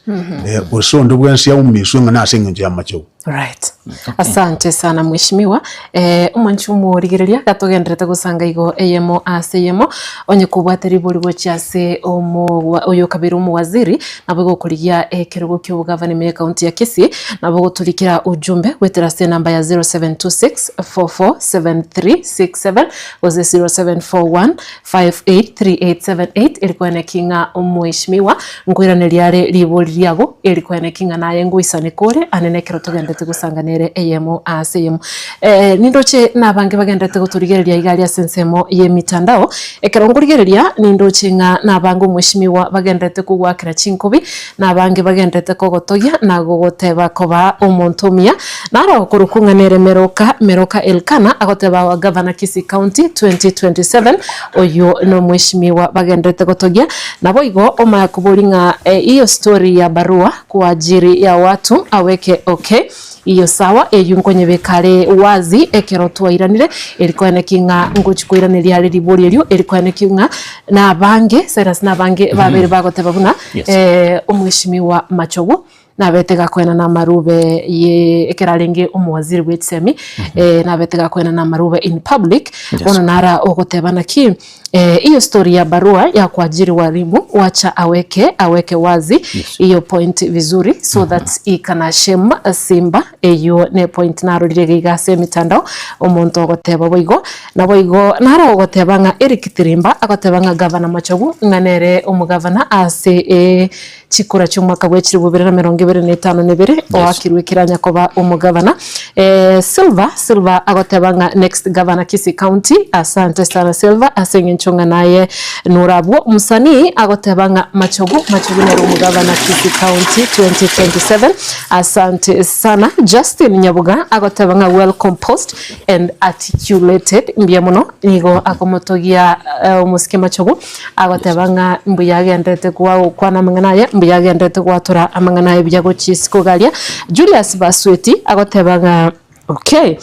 gose onde bwensi aumiswe ng'a nase eng'encho y'amachogu. Right. Asante sana mheshimiwa. Eh, omwanchi omorigereria gatogenderete gosanga igo eyemo ase eyemo onye kobwate ribori gochia ase omo oyo kabere omowaziri nabo gokorigia ekerogo kia obogavana ime ekaunti ya Kisii nabo gotorikera ujumbe goetera ase enamba ya 0726 447367 gose 0741 583878 eri koeneki ng'a omweshimiwa nkoiraneria are ribori riago eri koeneki ng'a naye ngoisaneka ore ane nekero togenderete gosanga nere eyemo ase eyemo. Eh, nindoche nabange bagenderete gotorigereria iga aria ase ensemo y'emitandao, ekero nkorigereria nindoche ng'a nabange omweshimiwa bagenderete kogwakera chinkobi, nabange bagenderete kogotogia na gogoteba koba omonto omuya. Naro okorokwa ng'a nere Meroka, Meroka Elkana, agoteba our Governor Kisii County 2027, oyio nomweshimiwa bagenderete gotogia. Naboigo omanye koboria ng'a hiyo story ya barua kwa ajili ya watu aweke okay, iyo sawa, eyio nkonyebeka are wazi ekero twairanire, eri koeneki ng'a ngochi koiraneria are ribori erio, eri koeneki ng'a nabange, Cyrus nabange babere bagoteba buna Yes. omweshimiwa Machogu Nabete gakoenana amarube ye ekero arenge omowaziri bwe chisemi eh, nabete gakoenana amarube in public Yes. bono nara ogoteba naki eh, iyo story ya barua ya kuajiri walimu wacha aweke aweke wazi Yes. iyo point vizuri so that ikana shame simba eyio ne point narorire iga iga ase emitandao omonto ogoteba boigo Naboigo naro ogoteba ng'a Eric Tirimba agoteba ng'a Gavana Machogu ng'a nere omogavana ase e chikura chi'omwaka bwe chilifu bibere na emerongo ebere na etano na ebere oakirwe ekiranya koba omogavana. Eh, Silver Silver agoteba ng'a next governor Kisii County. Asante sana Silver ase eng'encho ng'a naye norabwo. Msanii agoteba ng'a Machogu Machogu nere omogavana Kisii County 2027. Asante sana. Justin Nyabuga agoteba ng'a well composed and articulated mbuya mono nigo akomotogia eh, omosike Machogu agoteba ng'a mbuya agenderete gokwana amang'ana aya, mbuya agenderete gwatora amang'ana aye buya gochia isiko iga aria. Julius Basweti agoteba ng'a okay,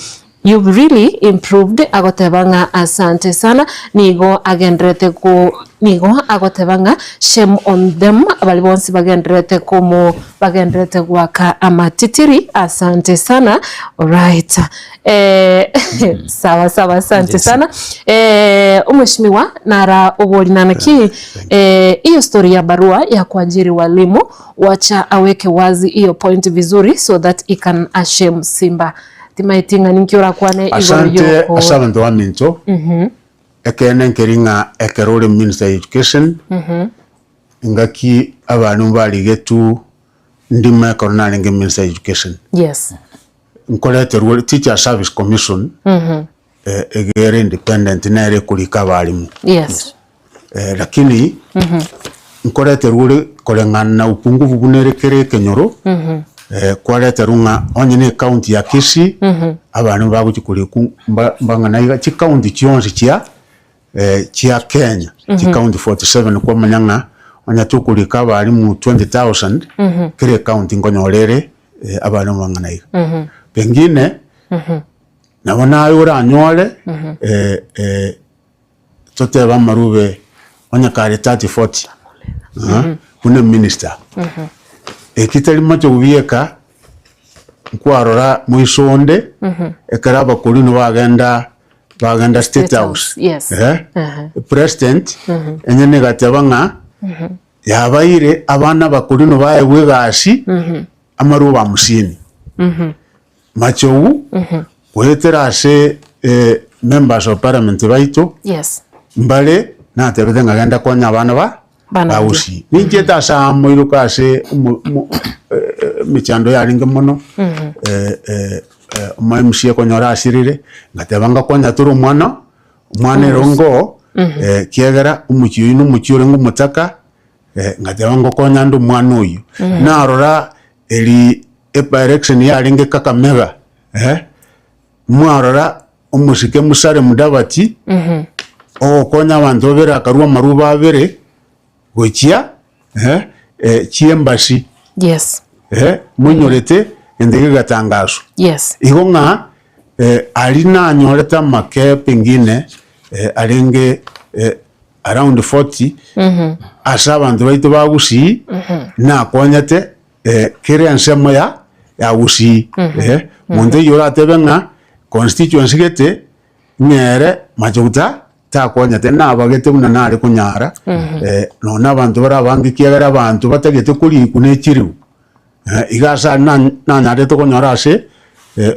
you've really improved agoteba ng'a asante sana, nigo agenderete go nigo agoteba ng'a shame on them baria bonsi bagenderete komo bagenderete goaka amatitiri asante sana alright eh, sawa sawa asante Yes. sana eh, omweshimiwa nara obori nanaki eh, hiyo story ya barua ya kuajiri walimu wacha aweke wazi hiyo point vizuri so that he can ashame Simba timaeti ng'a ninki orakwane igoro Asante yoko ase abanto baminto, ekeene nkeri ng'a ekero ore minister ya education, engaki abalimu barigetwe ndimo ekero narenge minister ya education, Yes. nkoreterwa Teacher Service Commission iga ere independent nere ekorika abalimu. Yes. Lakini nkoreterwa ore koreng'ana na upungufu buna ere kera ekenyoro, kwareterwa ng'a onye na ecounty ya Kisii, abalimu bagochia korikwa mba mbang'ana iga, chicounty chionsi chia chia Kenya, chicounty 47 kwamanya ng'a onye tokorika abalimu 20,000, kera ecounty nkonyora ere abalimu bang'ana iga. Pengine, nabo naye oranyore totebe amarube onye kare 30, 40 buna minister, eki tari mache gobieka nkwarora moiso onde, ekero abakorino bagenda bagenda state house, Yes. eh, president enyene egateba ng'a yabaire abana abakorino baegwe egasi amarube hamsini. Machogu goetera ase members of parliament baito Yes. mbare natebete ng'a genda konya abana ba Bana baria. bagusii. Ninchiete ase amoiroka ase omo omo emechando yarenge mono omo MCA konyora asirire, ngateba ngakonya tore omwana, omwana ere ongo. Ekiagera omochie oyio nomochie orenge omotaka, ngateba ngokonya nde omwana oyio. Narora eri ebielection yarenge Kakamega, mwarora omosike Musalia Mudavadi, ogokonya abanto babere akarwa amaruba abere, gochia chiembasi, Yes. monyorete egento kegatangaswa. Yes. Igo ng'a aria nanyorete amake pengine arenge around 40 ase abanto baito ba Gusii nakonyete kera ensemo ya ya Gusii. Monto oyio oratebe ng'a constituency gete ng'ere machogu ta takonyete nabagete buna nare konyara nonya na abanto bare abange ekiagera abanto batagete korikwa ne chiribu. Iga ase aria nanyarete konyora ase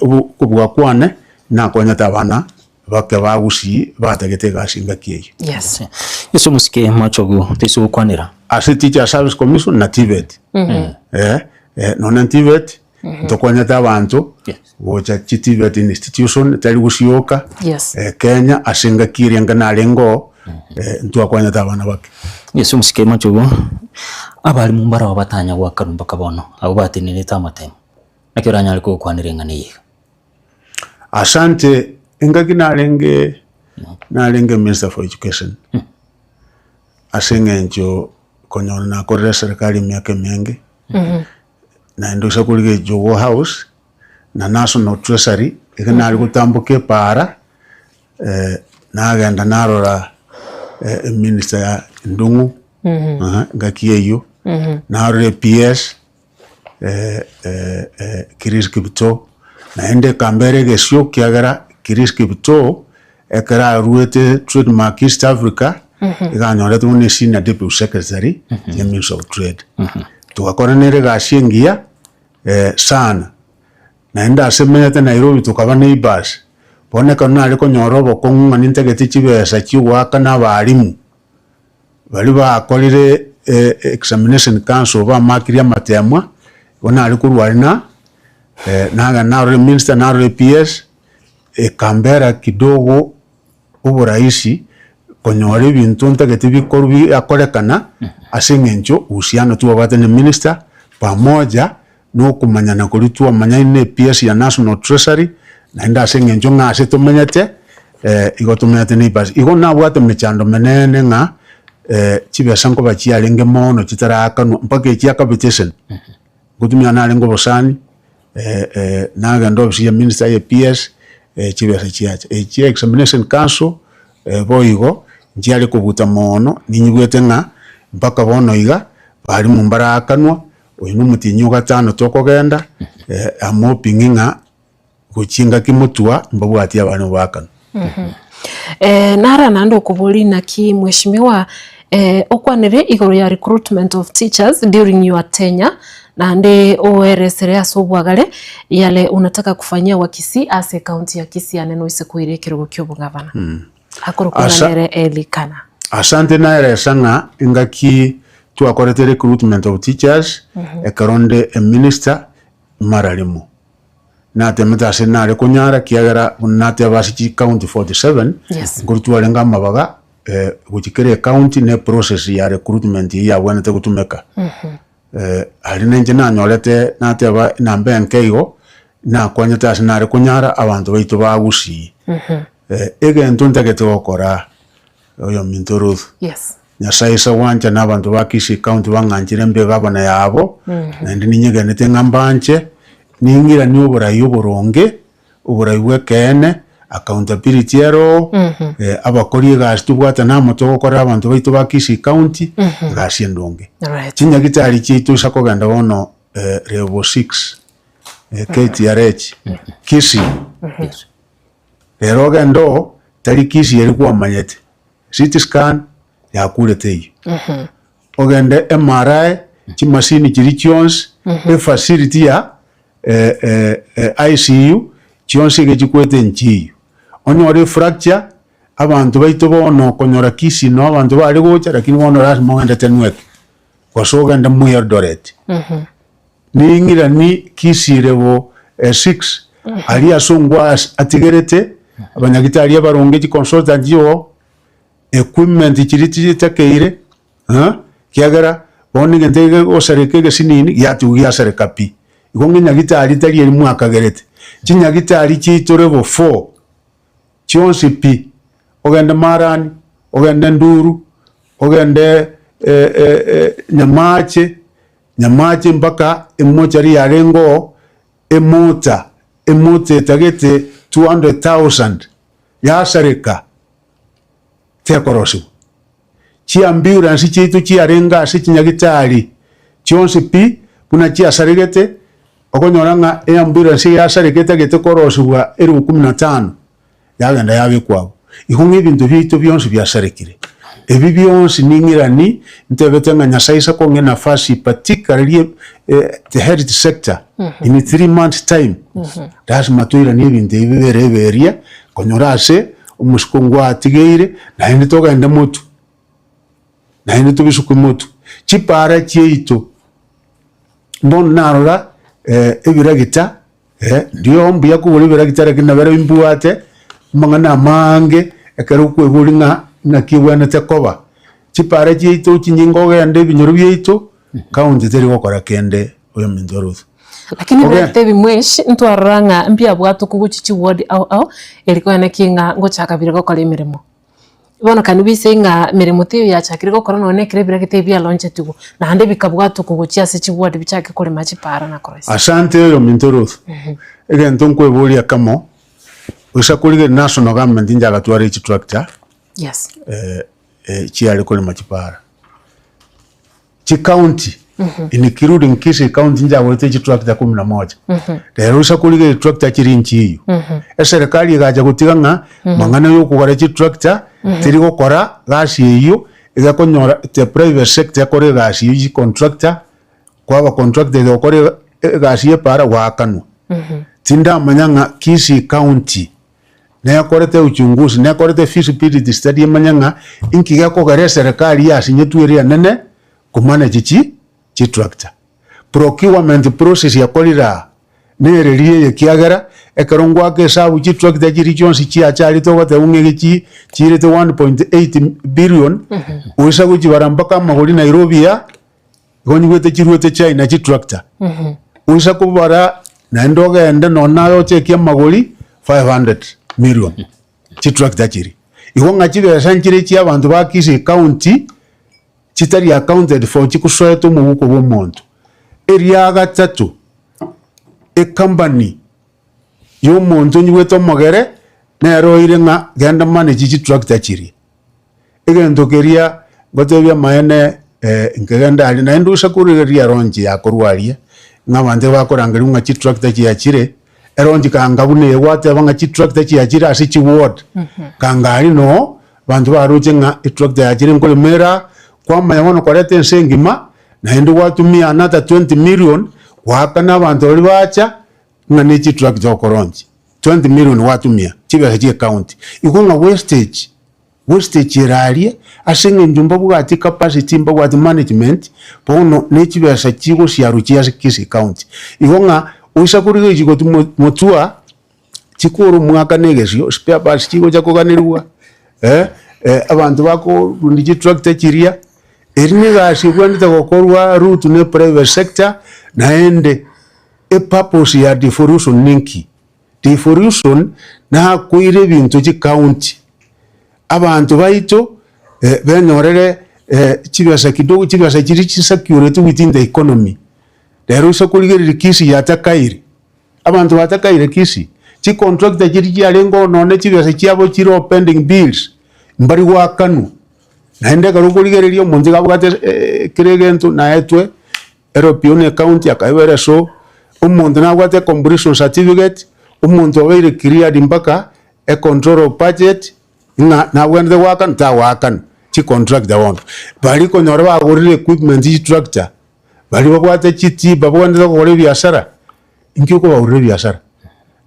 okobua kwane, nakonyete abana bake ba Gusii batagete egasi engaki eyio. Yes. Yeso omosike machogu toise gokwanera. Ase Teachers Service Commission na TVET. Nonya TVET ntokonyete abanto gocha chi TVET institution tari Gusii yoka, Yes. Kenya ase engaki eria enke narenge oo, ntwakonyete abana bake. Yeso omosike machogu abalimu mbarabwo batanya goakanwa mpaka bono, abwo batenenerete amatemo, naki oranyare kogokwanera eng'ana eye iga? Asante, engaki narenge narenge minister for education, ase eng'encho konyora nakorire eserekari emiaka emenge, naende ase korigia Jogoo House na National Treasury, iga nare gotamboka epaara, nagenda narora eminister ya Ndung'u, engaki eyio, narora ePS. Chris Kiptoo, naende ekambera egesio ekiagera Chris Kiptoo ekero aruete Trademark East Africa, iga anyoretwe buna esenior deputy secretary ya Ministry of Trade. Togakora nere egasi engiya sana, naende ase menyete Nairobi tokaba neighbours, bono ekero nare konyora obokong'u ng'a nintagete chibesa chia ogoakana abalimu, Baria bakorire examination council bamakirie amatemwa, igo nare korwa aria na nagenda narora eminister narora ePS, ekambera kidogo oborahisi konyora ebinto ntagete bikorwa biakorekana ase eng'encho uhusiano twabwate na eminister, pamoja na okomanyana koria twamanyaine na ePS ya National Treasury, naende ase eng'encho ng'a ase tomenyete, igo tomenyete neighbours. Igo nabwate emechando menene ng'a chibesa nkoba chiarenge mono chitaraakanwa mpaka echia capitation, ngotumia narenge obosani, nagenda ofisi ya minister ya ePS, chibesa chiacha. Echia examination council, boigo, nchiare kobuta mono, ninyigwete ng'a mpaka bono iga, barimu mbaraakanwa, Oyo nomotienyi o gatano tokogenda, I'm hoping ng'a gochia engaki motwa mbabwati abana obaakanu. Nara naende okoboria naki mheshimiwa okwanire igoro ya recruitment of teachers during your tenure naende oeresere ase obwagare yale unataka kufanyia Wakisii ase ecounty ya Kisii ane noise koira ekerogo kia obogavana. Akorokwa Asa- ng'a nere Elikana. Asante naeresa ng'a engaki twakorete recruitment of teachers, ekero nde eminister mara rimo. Natemete ase nare konyara ekiagera buna nateba ase chicounty 47, Yes. nkorwa twarenge amabaga gochia kera ecounty ne eprocess ya recruitment eyio yabwenerete gotumeka. Aria ninche nanyorete nateba enamba enke igo, nakonyete ase nare konyara abanto baito ba Gusii. Egento ntagete gokora oyominto Ruth, Yes. Nyasaye ase gwancha na abanto ba Kisii County bang'anchire mbe gavana yabo, naende ninyegenete ng'a mbanche, ning'iranie oborai oboronge, oborai bw'ekeene, accountability ere oo, abakori egasi tobwatane amo togokorera abanto baito ba Kisii County, egasi endonge. Alright. Chinyagitari chiaito ase kogenda bono level 6, KTRH, Kisii, Yes. rero ogende oo, tari Kisii eria kwamanyete, CT scan yakure teiyo. Ogende MRI, chimasini chiria chionsi, efacility ya ICU, chionsi iga chikwete nchiyo. Onyore efracture, abanto baito bono okonyora Kisii noo abanto bare gocha lakini bono lasima ogende Tenwek, gose ogende Moi Eldoret. Ning'irani Kisii level 6, aria ase ongwa atigerete, abanyagitari abaronge chiconsultant oo. Equipment chiria chitakeire, ekiagera bono egento kegosareka egesinini giatigwa giasareka pi. Igo ng'a enyagitari tari eria mwakagerete. Chinyagitari chiaito level 4 chionsi pi, ogende Marani, ogende Nduru, ogende Nyamache, Nyamache mpaka emochari yarenge oo, emota, emota etagete 200,000 yasareka tekorosigwa. Chiambulance chiaito chiarenge ase chinyagitari chionsi pi buna chiasaregete, okonyora ng'a eambulance eyasareka etagete korosigwa elifu kumi na tano, yagenda yabekwa abwo. Igo ng'a ebinto biaito bionsi biasarekire. Ebi bionsi ning'irani ntebete ng'a Nyasaye ase kong'a enafasi particularly the health sector in 3 months time, lasima toiranie ebinto ebi bibere eberia konyora ase omosiko ngwatigeire naende togende motwe, naende tobisukwe motwe. Chipara chiaito mbono narora ebiragita Ndio mbuya kogora ebiragita lakini nabere mbwate amang'ana amange ekero okweboria ng'a ng'aki ebwenerete koba. Chipara chiaito chinyinge ogende ebinyoro biaito, county teri gokora kende oyominto Ruth. Lakini Oge- ebiragita ebi mweshi ntwarora ng'a mbiabwate okogochia chiward ao ao, eri koene ki ng'a ngochaka bire gokora emeremo. Bono can we say ng'a emeremo teiyo yachakire gokora nonye na ekero ebiragita ebi bialonchetigwe, naende bikabwatwa kogochia ase chiward bichake korema chipara na koroisia. Asante oyominto Ruth. Egento nkweboria kamo, goisa korigereria national government inche agatwara echitractor Yes. chiare korema chipara. Chicounty, including Kisii county inche agorete chitractor kumi na moja. Rero goisa korigereria tractor chiri nchiyo. Eserekari egacha gotiga ng'a mang'ana ya okogora chitractor teri gokora gasi eywo, egekonyora the private sector ekore egasi eywo chicontractor, kwaba contracted gokora egasi ya epara gwakanwa. Tindamanya ng'a Kisii county nekorete uchunguzi, nekorete feasibility study emanye ng'a inki gekogera eserekari yasinyetwe ere enene komanage chi chitractor. Procurement process yakorire aa nereri eye ekiagera ekero ngoaka esabu chitractor chiria chionsi chiacharete ogoteba ng'a ege chiirete 1.8 billion, goisa gochibara mpaka amagori Nairobi ya igo nyigwete chiruete China chitractor, goisa kobara naende ogende nonye naye ochekie amagori 500 million chitractor chiria. Igo ng'a chibesa nchire chia abanto ba Kisii county chitari accounted for chikosoete omobuko bwa omonto. Eria gatato, ecompany ya omonto onyigwete omogere nere oire ng'a genda manage chitractor chiria. Egento keria ngotebia amaene nkegenda aria naende ase korigereria eronchi yakorwa aria, ng'a abanto bakorangerigwa ng'a chitractor chiachire, eronchi kanga buna eye gwateba ng'a chitractor chiachire ase chiward, kanga aria noo abanto baroche ng'a etractor yachire nkorema ere aa, kwamanya bono koreta ense engima, naende gwatumia another 20 million, goakana abanto baria bacha, ng'a ne chitractor okoronchia, 20 million gwatumia chibesa chia ecounty, igo ng'a wastage. Wastage ere aria, ase eng'encho mbabwati capacity, mbabwati management, bono ne chibesa chigosiarwa chia ase Kisii County. Igo ng'a oisa korigereria chigoti motwa, chikore omwaka na egesio, spare parts chigocha koganerigwa, abanto bakorundia chitractor chiria, eri na egasi ebwenerete gokorwa route na eprivate sector, naende epurpose ya devolution ninki? Devolution nakoire ebinto chicounty, abanto baito benyorere chibesa kidogo, chibesa chiria chisecureti within the economy. Rero ase okorigereria Kisii yatakaire, abanto batakaire Kisii, chicontractor chiria chiarenge oo nonye chibesa chiabo chire oo pending bills, mbari goakanwa. Naende ekero okorigereria omonto iga abwate kera egento naetwe. Ere opiona ecounty akaegwa ere so, omonto nabwate ecompletion certificate, omonto obeire cleared mpaka econtrol of budget, ng'a nabwenerete goakana tagoakana, chicontractor bono. Baria konyora bagorire equipment chitractor, baria babwate chitiba babwenerete gokora ebiasara, inki okobagorera ebiasara?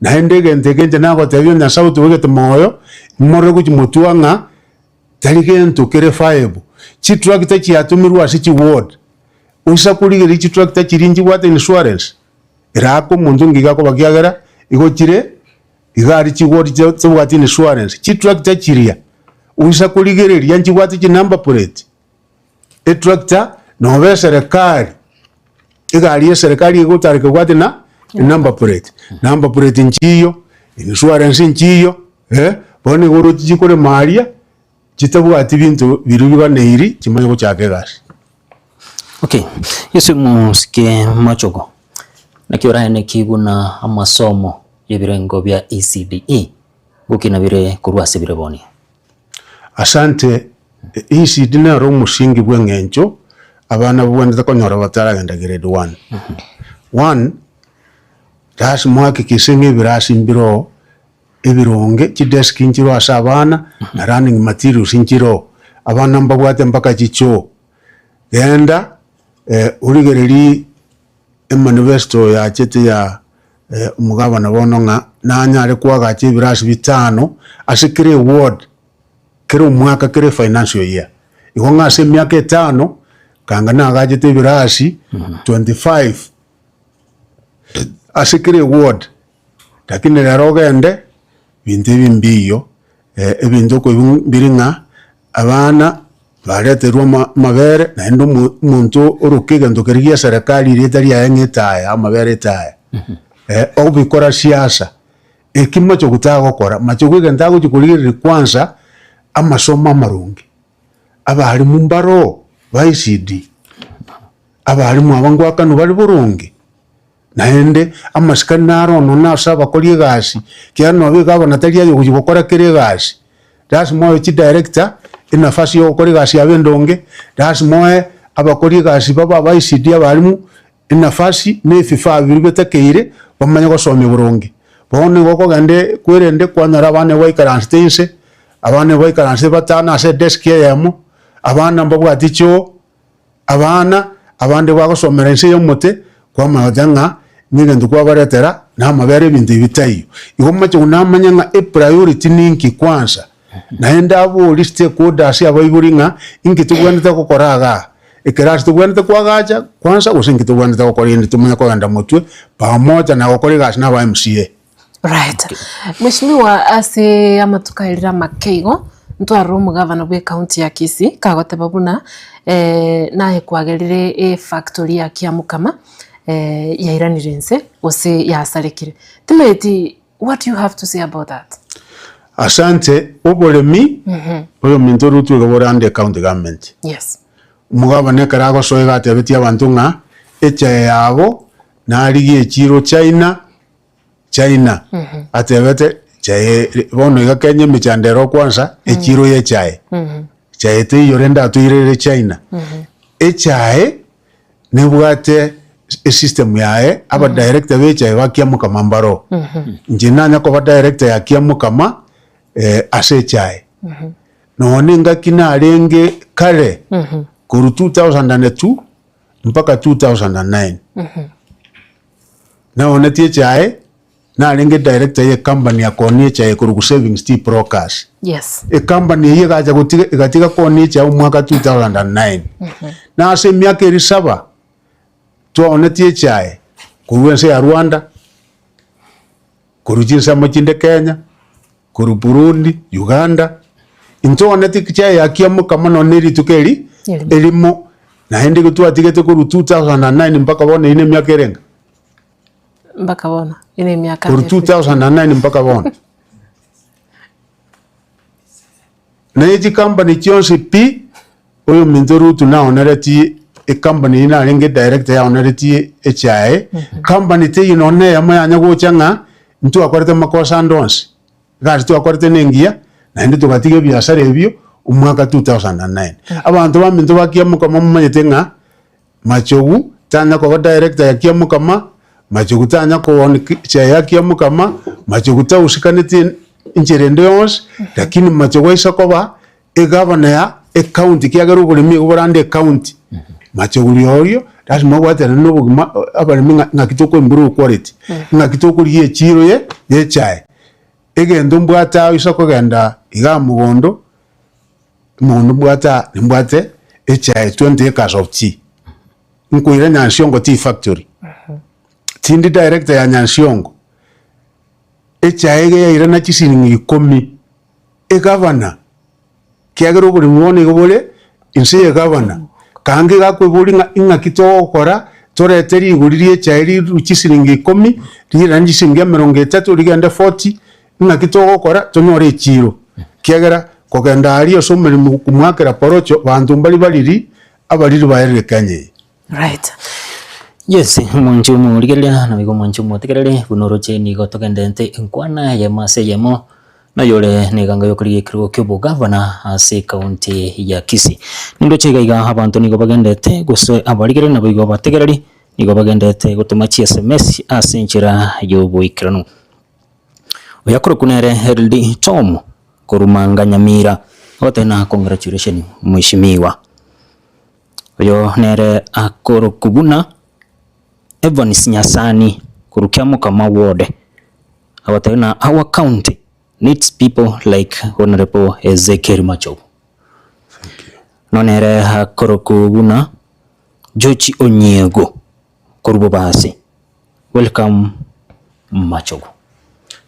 Naende egento eke inche nagotebia onye Nyasaye otobegete moyo, morore gochia motwe ng'a tari gento kere viable. Chitractor chiatomirwe ase chiward, Oisa korigereria chitractor chiria nchibwate insurance, eraake omonto ngiga akoba kiagera igo chire iga aria chigori chibwate insurance. Chitractor chiria, Oisa korigereria nchibwate chinumber plate, etractor noba eserekari, egari ya eserekari egotara kebwate na enumber plate. Number plate nchiyo, insurance nchiyo, eh, bono nigo oroche chikorema aria, chitabwati binto biria biganeiri chimanye gochaka egasi. Okay, Yeso mosike machogo, naki oraeneki buna amasomo y'ebirengo bia ECDE gokina bire korwa ase bire boni? Asante, ECD nero omosingi bw'eng'encho abana babwenerete konyora bataragenda grade one. One, lasima ohakikishe ng'a ebirasi mbiroo ebironge, chidesk nchiroo ase abana, na learning materials nchiroo. Abana mbabwate mpaka chichoo. Genda origererie emanifesto yachete ya omogabana bono ng'a nanyare koagacha ebirasi bitano ase kera eward, kera omwaka kera efinancial year. Igo ng'a ase emiaka etano, kanga nagachete ebirasi 25 ase kera eward. Lakini rero ogende, ebinto ebi mbiiyo, ebinto okoigwa mbiri ng'a abana bareterwe ama amabere naende omo omonto oroke egento keria gia eserekari erieta riaye ng'a etaya amabere etaya, obikora siasa, eki machogu tagokora, machogu egento agochia korigereria kwanza, amasomo amaronge, abalimu mbaroo ba ECD, abalimu aba ngoakanwa bare boronge. Naende amasikani naro ono nase abakori egasi, ekiagera noba egavana tari aye ogochia gokora kera egasi, lasima oe chidirector enafasi ya ogokora egasi yabo endonge, lasima oe abakori egasi babe aba ICD abalimu enafasi na ebifaa biria bitakeire bamanye gosomia boronge. Bono nigo okogenda kwerende kwanyora abana nigo baikaransete inse, abana nigo baikaransete batano ase edesk eyemo, abana mbabwati choo. Abana abande bagosomera inse y'omote, kwamanya goteba ng'a negento kwabaretera namabere ebinto ebi bitaiyo. Igo moche namanye ng'a epriority ninki kwanza, naende aborie stakeholders abaibori ng'a inki tobwenerete gokora igaa, ekerasi tobwenerete koagacha kwanza gose inki tobwenerete gokora erinde tomanye kogenda motwe pamoja na gokora egasi na aba MCA. Right. Mheshimiwa ase amatuko aerire amake igo, ntwarore omogavana bwe county ya Kisii kagoteba buna naye kwagerire efactory ya Kiamukama yairanire inse gose yasarekire. Timanyeti what do you have to say about that? Asante, oboremi oyominto orutwe iga bore under county government. Yes. Omogavana ekero agosoa iga atebetie abanto ng'a echae yabo narigie echiro China, China, atebete chae bono iga Kenya emechando ere okwansa echiro ya echae. Chae teiyo rende atoirere China. Echae nebwate esystem yaye, abadirector ba echae ba Kiamokama mbaroo. Inche nanya koba director ya Kiamokama ase echae. Nonye engaki narenge kare korwa 2002 mpaka 2009. Naonetie echae, narenge director ye company ya koonia echae ekorokwa Savings Tea Brokers. Yes. Ecompany eyio egacha gotiga egatiga koonia echae omwaka 2009. Na ase emiaka eri saba, twaonetie echae korwa ense ya Rwanda, korwa chinsemo chinde Kenya, korwa Burundi, Uganda, intwaoneti echae ya kiamokama nonye na rituko eri Erimo. erimo, naende igo twatigete korwa 2009 mpaka bono eyio na emiaka erenga? Mpaka bono, ere emiaka Korwa 2009 mpaka bono. Na echicompany chionsi pi, oyominto Ruth naoneretie ecompany eyio narenge director yaoneretie echae, company teiyo nonye na eyemo yanya gocha ng'a ntwakorete makosa ande onsi, egasi twakorete na engiya, naende togatiga ebiasara ebio omwaka 2009. Abanto baminto ba Kiamokama momanyete ng'a Machogu tanya koba director ya Kiamokama, Machogu tanya koon chair ya Kiamokama, Machogu tahusikaneti enchera ende yonsi, lakini Machogu aise koba egavana ya ecounty ekiagera oboremi igo borande ecounty, Machogu rirorio lazima obwaterane na obogima abaremi ng'a ng'aki toko improve quality, ng'aki tokorigia echiro ye ya echae. Egento mbwate aa oise kogenda igaa mogondo, Omonto mbwate aa, nimbwate echae 20 acres of tea, nkoira Nyansiongo tea factory, tindi director ya Nyansiongo, echae iga yairana chisiringi ikomi, egavana. Kiagera oboremi bono igo bore inse ye gavana, kange iga akoiboria ng'a ing'aki togokora torete rigori rie echae riru chisiringi ikomi, rirane chisiringi emerongo etato rigende forty, ing'aki togokora tonyore echiiro. Kiagera kogenda aria ase omoremo komwakera porocho, banto mbari bariri, abariri baerire Kenya eye. Right. Yes, omonche omorigereria naboigo omonche omotegereri buna oroche nigo togendente enkwana eyemo ase eyemo noyore neganga yokorigia ekerogo ki'obogavana ase ekaunti ya Kisii. Nindoche iga iga abanto nigo bagendete gose abarigereria naboigo abategereri nigo bagendete gotoma chi sms ase enchera y'oboikeranu. Oyokorokwa nere Heldi Tom korwa Manga Nyamira ogoteba congratulations mheshimiwa. Oyo nere akorokwa buna Evans Nyasani korwa Kiamokama ward, agoteba ng'a our county needs people like Honourable Ezekiel Machogu. Nonya nere akorokwa buna George Onyiego korwa Bobasi, welcome Machogu.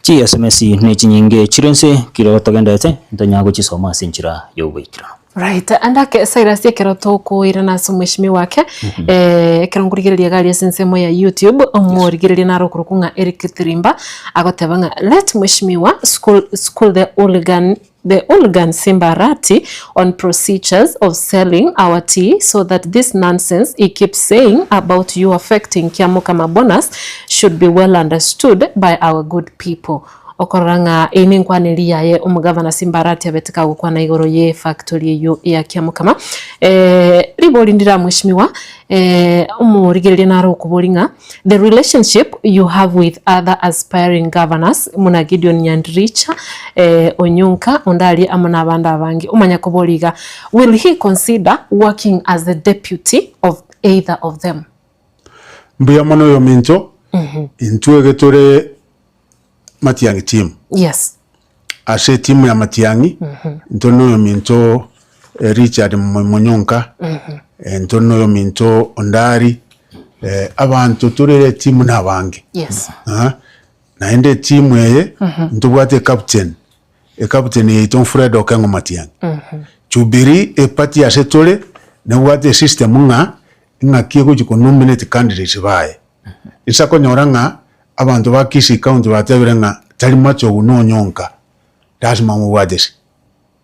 Chi sms ne chinyinge chire inse kiro togenderete ntonyara gochisoma ase enchera y'oboikeranu. Right, ande ake Cyrus ekero tokoirana ase omweshimiwa ake eh, ekero nkorigereria iga aria ase ensemo ya YouTube, omorigereria naro okorokwa ng'a Eric Tirimba, agoteba ng'a let mweshimiwa school, school the hooligan the hooligan Simba Arati on procedures of selling our tea so that this nonsense he keeps saying about you affecting Kiamokama bonus should be well understood by our good people. Okorora ng'a eye nenkwana eria yaye omogavana Simba Arati abete kagokwana igoro ye factory eyio ya Kiamokama. Eh, ribori ndira mweshimiwa eh, omorigereria naro okobori ng'a The relationship you have with other aspiring governors buna Gideon Nyandiricha, eh, Onyonka, onde aria amo na abande abange. Omanya koboria iga, will he consider working as the deputy of either of them? Mbuya mono oyominto, intwe iga tore Matiang'i team. Yes. Ase etimu ya Matiang'i, intwe noyominto Richard Monyonka, intwe noyominto Ondari, abanto tore ere etimu na abange. Yes. Naende etimu eye, ntobwate ecaptain, ecaptain yaito Fred Okengo Matiang'i. Jubilee eparty ase tore, nebwate esystem ng'a, ng'aki egochi ko nominate candidates baye. Inse akonyora ng'a abanto ba Kisii County batebire ng'a tari machogu nonyonka, lasima omobwate ase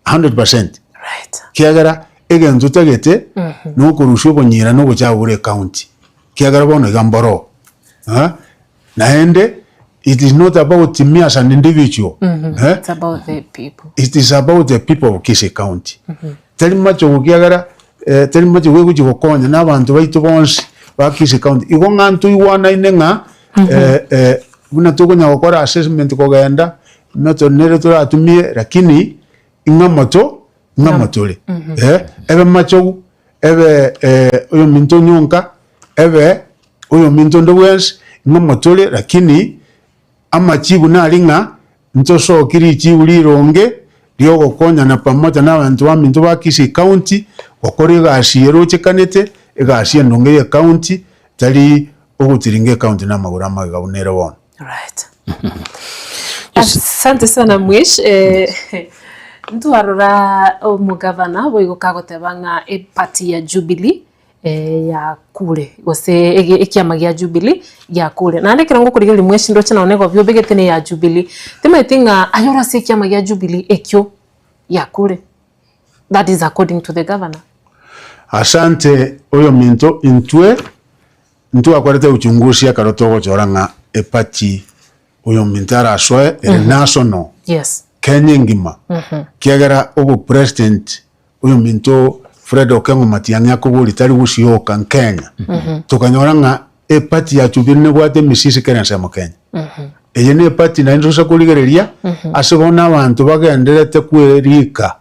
100%. Right. Kiagera egento otagete nokorusia obonyira na obochafu bore ecounty, kiagera bono iga mboroo eh, naende it is not about me as an individual eh, It's about the people. it is about the people of Kisii County. Tari machogu kiagera eh, tari machogu egochi gokonya na abanto baito bonsi ba Kisii County. Igo ng'a ntoigwanaine ng'a eh, eh, buna tokonya gokora assessment kogenda, method nere toratumie lakini ing'a moto ng'a motore. Eh, ebe machogu, ebe eh, oyominto onyonka, ebe oyominto onde bwensi, ing'a motore lakini Amachibu nari ng'a ntosokie richibu rironge ri'ogokonyana pamoja nabanto baminto ba Kisii County gokora egasi erochekanete, egasi endonge y'ecounty, tari ogotiringa ecounty namagoro amagega buna ere bono. Right. Asante sana Mwish. Eh, ntwarora omogavana boigo kagoteba ng'a eparty ya Jubilee yakure, gose ekiama gia Jubilee giakure. Naende ekero ngokorigereria mwechi ndoche nonye egobia obegete ne ya Jubilee, timanyeti ng'a aye ore ase ekiama gia Jubilee ekio giakure, that is according to the governor. Asante oyominto intwe ntwakorete uchunguzi ekero togochora ng'a eparty oyominto arasoe ere national Yes. Kenya engima kiagera obopresident Oyominto Fred Okengo Matiang'i akoboria tari gosioka Kenya, tokanyora ng'a eparty ya Jubilee nebwate emisisi kera ensemo Kenya. Eye ne eparty naende tosa korigereria ase bono abanto bagendererete kwerika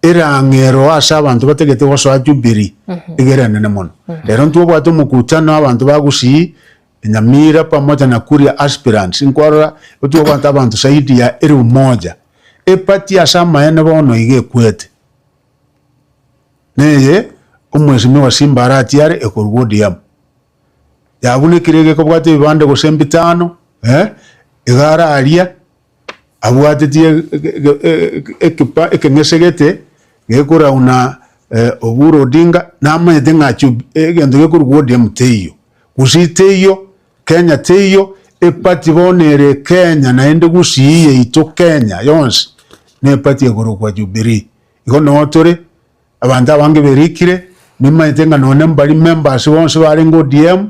erang'ero ase abanto batagete gosoa Jubilee iga ere enene mono. Rero ntwabwate omokutano abanto ba Gusii, Nyamira pamoja na Kuria aspirants nkwarora otwabwate abanto zaidi ya elfu moja. Eparty ase amaene bono iga ekwete neye omwesimigwa Simba Arati are ekorwa ODM. Yabunekire iga ekobwata ebibande gose mbitano eh, iga araria. Abwatetie ekipa ekeng'ese gete gekorauna Oburu Odinga, namanyete ng'a egento gekorokwa ODM teiyo, Gusii teiyo, Kenya teiyo, eparty bono ere Kenya naende Gusii yaito Kenya yonsi ne eparty ekorokwa Jubilee. Igo noo tore, abanto abange berikire, nimanyete ng'a nonye mbari members bonsi barenge ODM,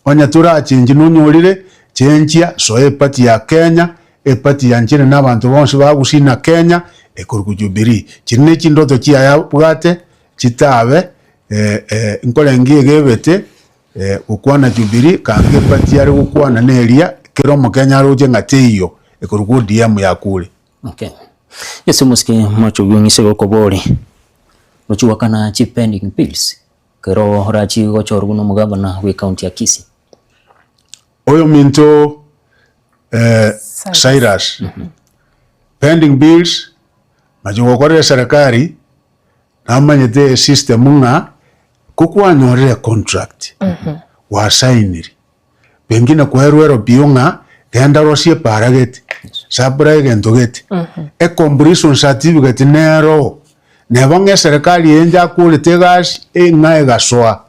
onye torachenchi nonyorire, chenchia soa eparty ya Kenya, eparty yanchire na abanto bonsi ba Gusii na Kenya, ekorokwa Jubilee. Chiri ne chindoto chiaye abwate, chitabe nkorengia iga ebete gokwana Jubilee kanga eparty are gokwana neria kera omokenya aroche ng'a teiyo, ekorokwa ODM yakure. Okay. Yeso omosike machogu ong'ise gokobori gochi gwakana chi pending bills kero orachi gochorwa buna omogavana bwe county ya Kisii. Oyominto eh, Cyrus pending bills mache gokorera eserekari namanyete esystem ng'a ko kwanyorire econtract gwasainiri Pengine kwerwa eropio ng'a genda rosie epaara gete, supply egento gete, ecompletion certificate nero, neba ng'a eserekari eye njakorete egasi ng'a egasoa,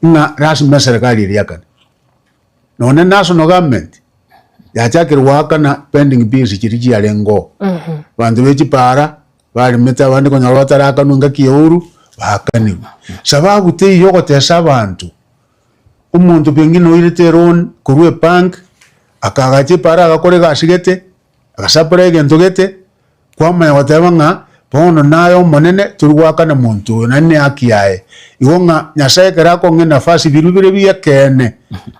ng'a lasima eserekari eria yakane. Nonye national government, yachakire goakana pending bills chiria chiarenge oo. Abanto be chipaara, baremete abande konyora batarakanwa engaki ya Uhuru, baakanigwe. Sababu teiyo ogotesa abanto. Omonto pengine oirete eloan korwa ebank, akaagacha epaara agakora egasi gete, agasapora egento gete, kwamanya goteba ng'a bono naye omonene tori goakana monto oyo naende ne haki yaye. Igo ng'a Nyasaye ekero akong'a enafasi biria bire bi'ekeene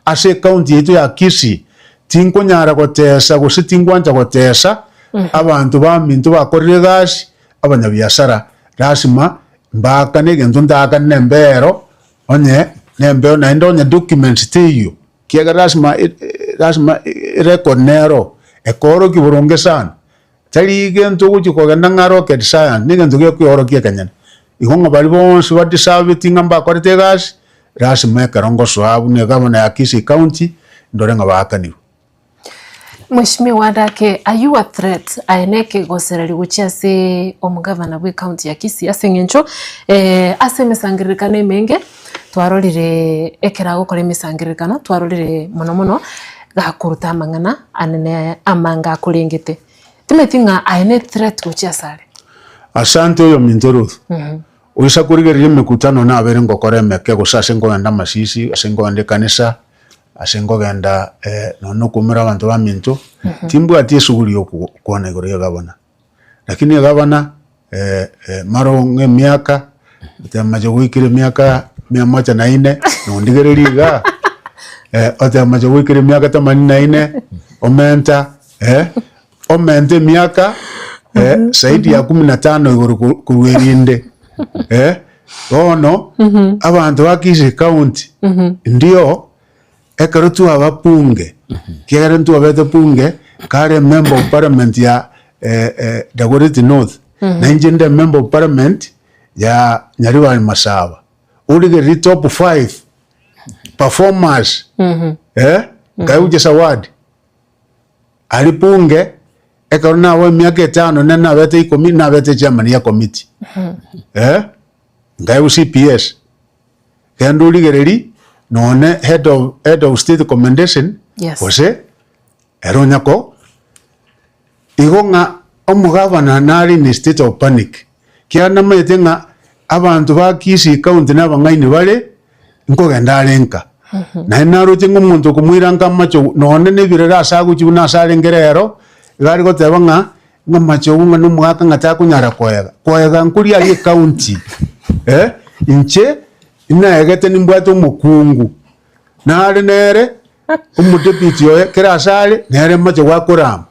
ase ecounty yaito ya Kisii, tinkonyara gotesa gose tingwancha gotesa abanto baminto bakorire egasi, abanyabiasara, lasima mbaakane egento ntaakane nembero. Onye nembeo naende onye documents teiyo, kiagera lasima lasima erecord nero, ekoorokia boronge sana. Tari gento ogochia kogenda ng'a rocket science, na egento gekoeorokia ekenyene. Igo ng'a baria bonsi ba deserveti ng'a mbakorete egasi, lasima ekero ngosoa buna egavana ya Kisii county, ndore ng'a baakanirwe. Mweshimiwa Adake, are you a threat? Aye nekegosereri gochia ase omogavana bwe county ya Kisii ase eng'encho ase emesangererekano emenge twarorire ekero agokora emesangererekano twarorire mono mono gakoruta amang'ana anene amange akorengete. Timanyeti ng'a aye ne threat gochia asare? Asante oyominto Ruth. Oisa korigereria emekutano nabere ngokora emeke gose ase nkogenda amasisi, ase nkogenda ekanisa, Ase nkogenda nonya nokoumera abanto baminto, timbwati esuguri ya okwana igoro y'egavana. Lakini egavana mara ng'a emiaka, otemache goikera emiaka mia moja na ine, nondigererie igaa, otemache goikera emiaka themanini na ine, omenta omente emiaka zaidi ya kumi na tano igoro korwa erinde, bono abanto ba Kisii County ndio ekero twaba bunge, ekiagera ntwabete bunge kare member of parliament ya Dagoretti North, na inche nde member of parliament ya Nyaribari Masaba, origererie top five performers nkaigwa Zawadi. Aria bunge, ekero nabo emiaka etano ne nabete ikomi, nabete echairman ya committee. Eh, nkaegwa CPS. Genda origererie nonye head of, head of state commendation, Yes. gose ere onya ko igo ng'a omogavana nare in a state of panic, kiagera namanyete ng'a abanto ba Kisii county na abang'aini bare, nkogenda are nka. Naende naroche ng'a omonto okomoira nka amachogu, nonye na ebirero ase agochia buna ase arenge rero, iga are goteba ng'a, ng'a amachogu ng'a na omogaka ng'a takonyara koega. Koega nkoria aria ecounty eh, inche naegete nimbwate omokungu, nare nere omodeputy oye kera ase are, nere amachogu akorama.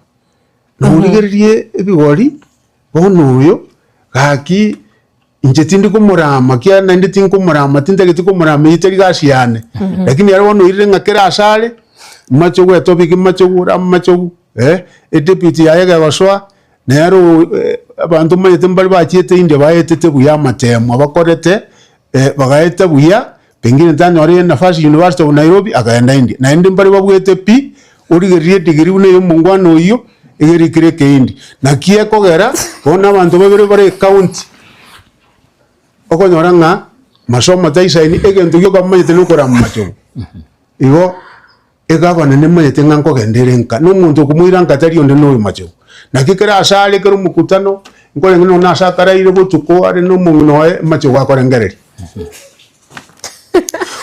Norigererie ebigori, bono oyo, gaki Inche tindi komorama, ekiagera naende tinkomorama, tintageti komorama, eyio teri gasi yane. Lakini ere bono oirire ng'a kera ase are, machogu etobiki machogu, ore amachogu, eh, edeputy yaye egegosoa, nere oo abanto omanyete mbare bachiete India baetete buya amatemo bakorete, bagaeta buya, pengine tanyora enafasi University of Nairobi, akaenda India. Naende mbare babwete pi, origererie edegree buna eya omongwana oyio. Iga erikire ekeindi. Naki ekogera, bono abanto babere bare ecounty, okonyora ng'a masomo taisaini, egento gioka bamanyete na okorama machogu. Igo, egavana nemanyete ng'a nkogenda ere nka, na omonto okomoira nka tari onde na oyo machogu. Naki kera ase are kera omokutano, nkorenge nonye ase akaraire botuko are na omong'ina oye, machogu akorengereria.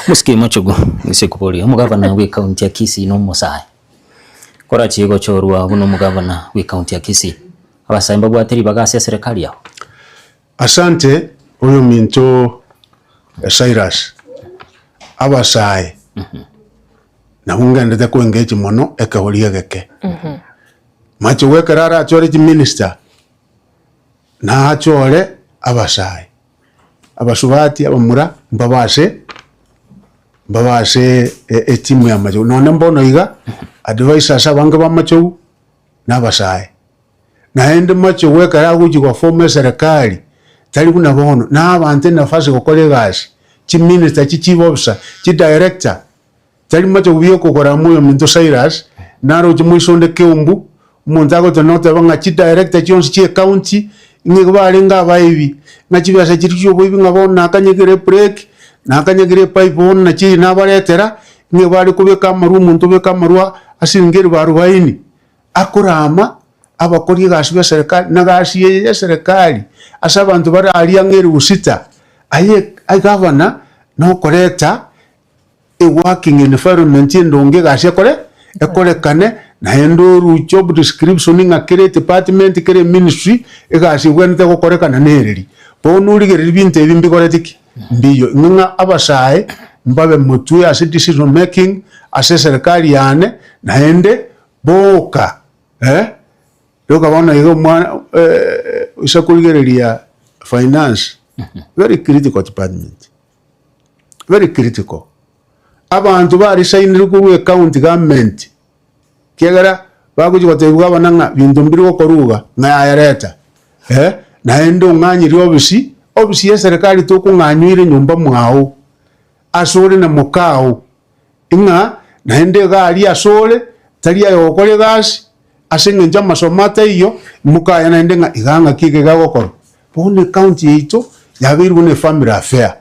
Omosike Machogu, gose koboria, omogavana bwe county ya Kisii na omosae. Korachie gochorwa buna omogavana bwe county ya Kisii, abasae mbabwate ribaga ase eserekari yao? Asante oyominto Cyrus, abasae nabwo ngendete koengage mono ekegori egeke. Machogu ekero arachore chiminister, nachore abasae, abasubati, abamura mbabe ase mbabe ase etimu ya Machogu. Nonye mbono iga, advisors abange ba Machogu na abasae. Naende Machogu ekero agochia goform eserekari, tari buna bono, na abanto enafasi gokora egasi, chiminister, chichief officer, chidirector, Tari machogu buya okogora amo oyominto Cyrus, naroche moiso onde keumbu, omonto agoteba noteba ng'a chidirector chionsi chie ecounty ng'a igo barenge abaibi, ng'a chibesa chiria chioboibi ng'a bono nakanyegere ebrake, nakanyegere epipe bono nachi eye nabaretera, ng'a bare kobeka amarwa omonto obeka amarwa asiringi elifu arubaini, akorama abakori egasi b'eserekari na gasi eye y'eserekari ase abanto bare aria ang'e elifu sita, aye egavana nokoreta. Eworking environment endonge egasi ekore ekorekane naende oru job description ng'a kera edepartment kera eministry egasi ebwenerete gokorekana nereri. Bono origereria binto ebi mbikoreti ki? Mbiyo. Ing'e ng'a abasae mbabe motwe ase decision making ase eserekari yane naende boka eh, rioka bono iga omwana ase korigereria finance very critical department. very critical. Abanto barisainire korwa ecounty government kiagera bagochia gotebiwa abana ng'a binto mbiri gokorwa iga ng'a yaya reta eh, naende ong'anyerie ofisi, ofisi ya eserekari tokong'anyoire nyomba mwao ase ore na mokao ng'a naende iga aria ase ore tari aye ogokora egasi ase eng'encho amasomo ataiyo mokaye naende ng'a iga ng'aki eke gegokorwa. Bono ecounty yaito yabeire buna efamily affair.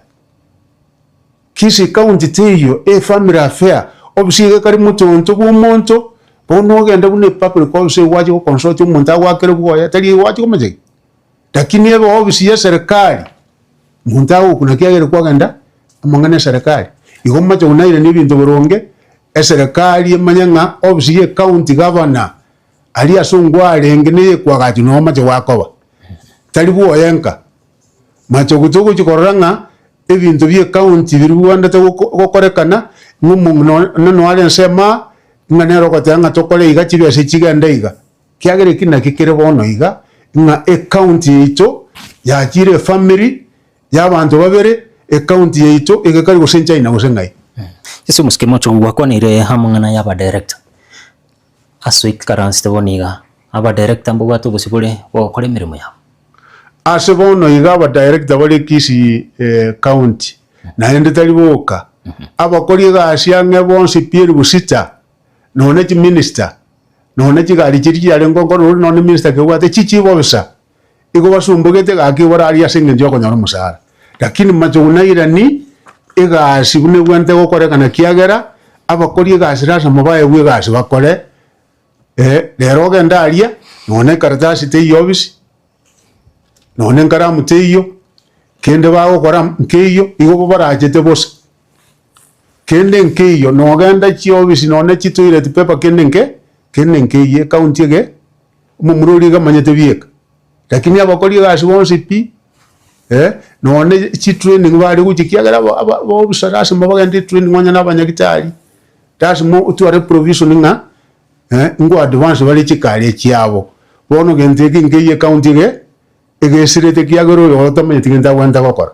Kisii county teiyo efamily affair, ofisi iga ekare motonto bwa omonto, bono ogende buna epublic office gwachi goconsult omonto agoakere bwoye tari gwachi komanya ki? Lakini ebe ofisi ya eserekari, monto agokuna kiagera kwagenda amang'ana eserekari. Igo omache konairania ebinto boronge, eserekari emanye ng'a ofisi ya ecounty governor aria ase ongwarenge na eyekwagachi noo omache gwakoba. Tari bwoye nka. Mache gocha ogochia korora ng'a ebinto bie ecounty biria bibwenerete gokorekana, ng'a omong'ina one noyo are ensemo aa, ng'a nere ogoteba ng'a tokore iga chibesa echi chigende iga. Ekiagera eki nakio kere bono iga, ng'a ecounty yaito yachire efamiri ya abanto babere, ecounty yaito egekari gose enchina gose ng'ai. Ase omosike mochogu gwakwanire amang'ana ya abadirector. Ase oikaransete bono iga, abadirector mbabwate obosibore bwa gokora emeremo yabo. Ase bono iga abadirector bare Kisii county naende tari boka, abakori egasi ang'e bonsi pi elifu sita, nonya chiminister, nonya chigari chiria chiarenge nkono ore nonya minister kebwate chichief officer, igo basumbugete gaki boraarie ase eng'encho yokonyora omosara. Lakini machogu nairani egasi buna ebwenerete gokorekana ekiagera abakori egasi lasima baegwe egasi bakore, rero ogende aria nonya ekaratasi teiyo ofisi, nonya ekaramu teiyo, kende bagokora nkeiyo, igo bo barachete bosa. Kende nkeiyo, nogenda chiofisi nonya chitoilet paper kende nke, kende nkeiyo ecounty ege. Omomura oria iga amanyete bieka, lakini abakori egasi bonsi pi, nonye chitraining bare gochia ekiagera aba aba abaofisa lasima bagende etraining onye na abanyagitari, lasima otware provision ng'a ngo advance bare chikari echiabo. Bono gento eke nkeiyo ecounty ege. Egesirete ekiagera oyo otamanyeti gento agwenerete gokora.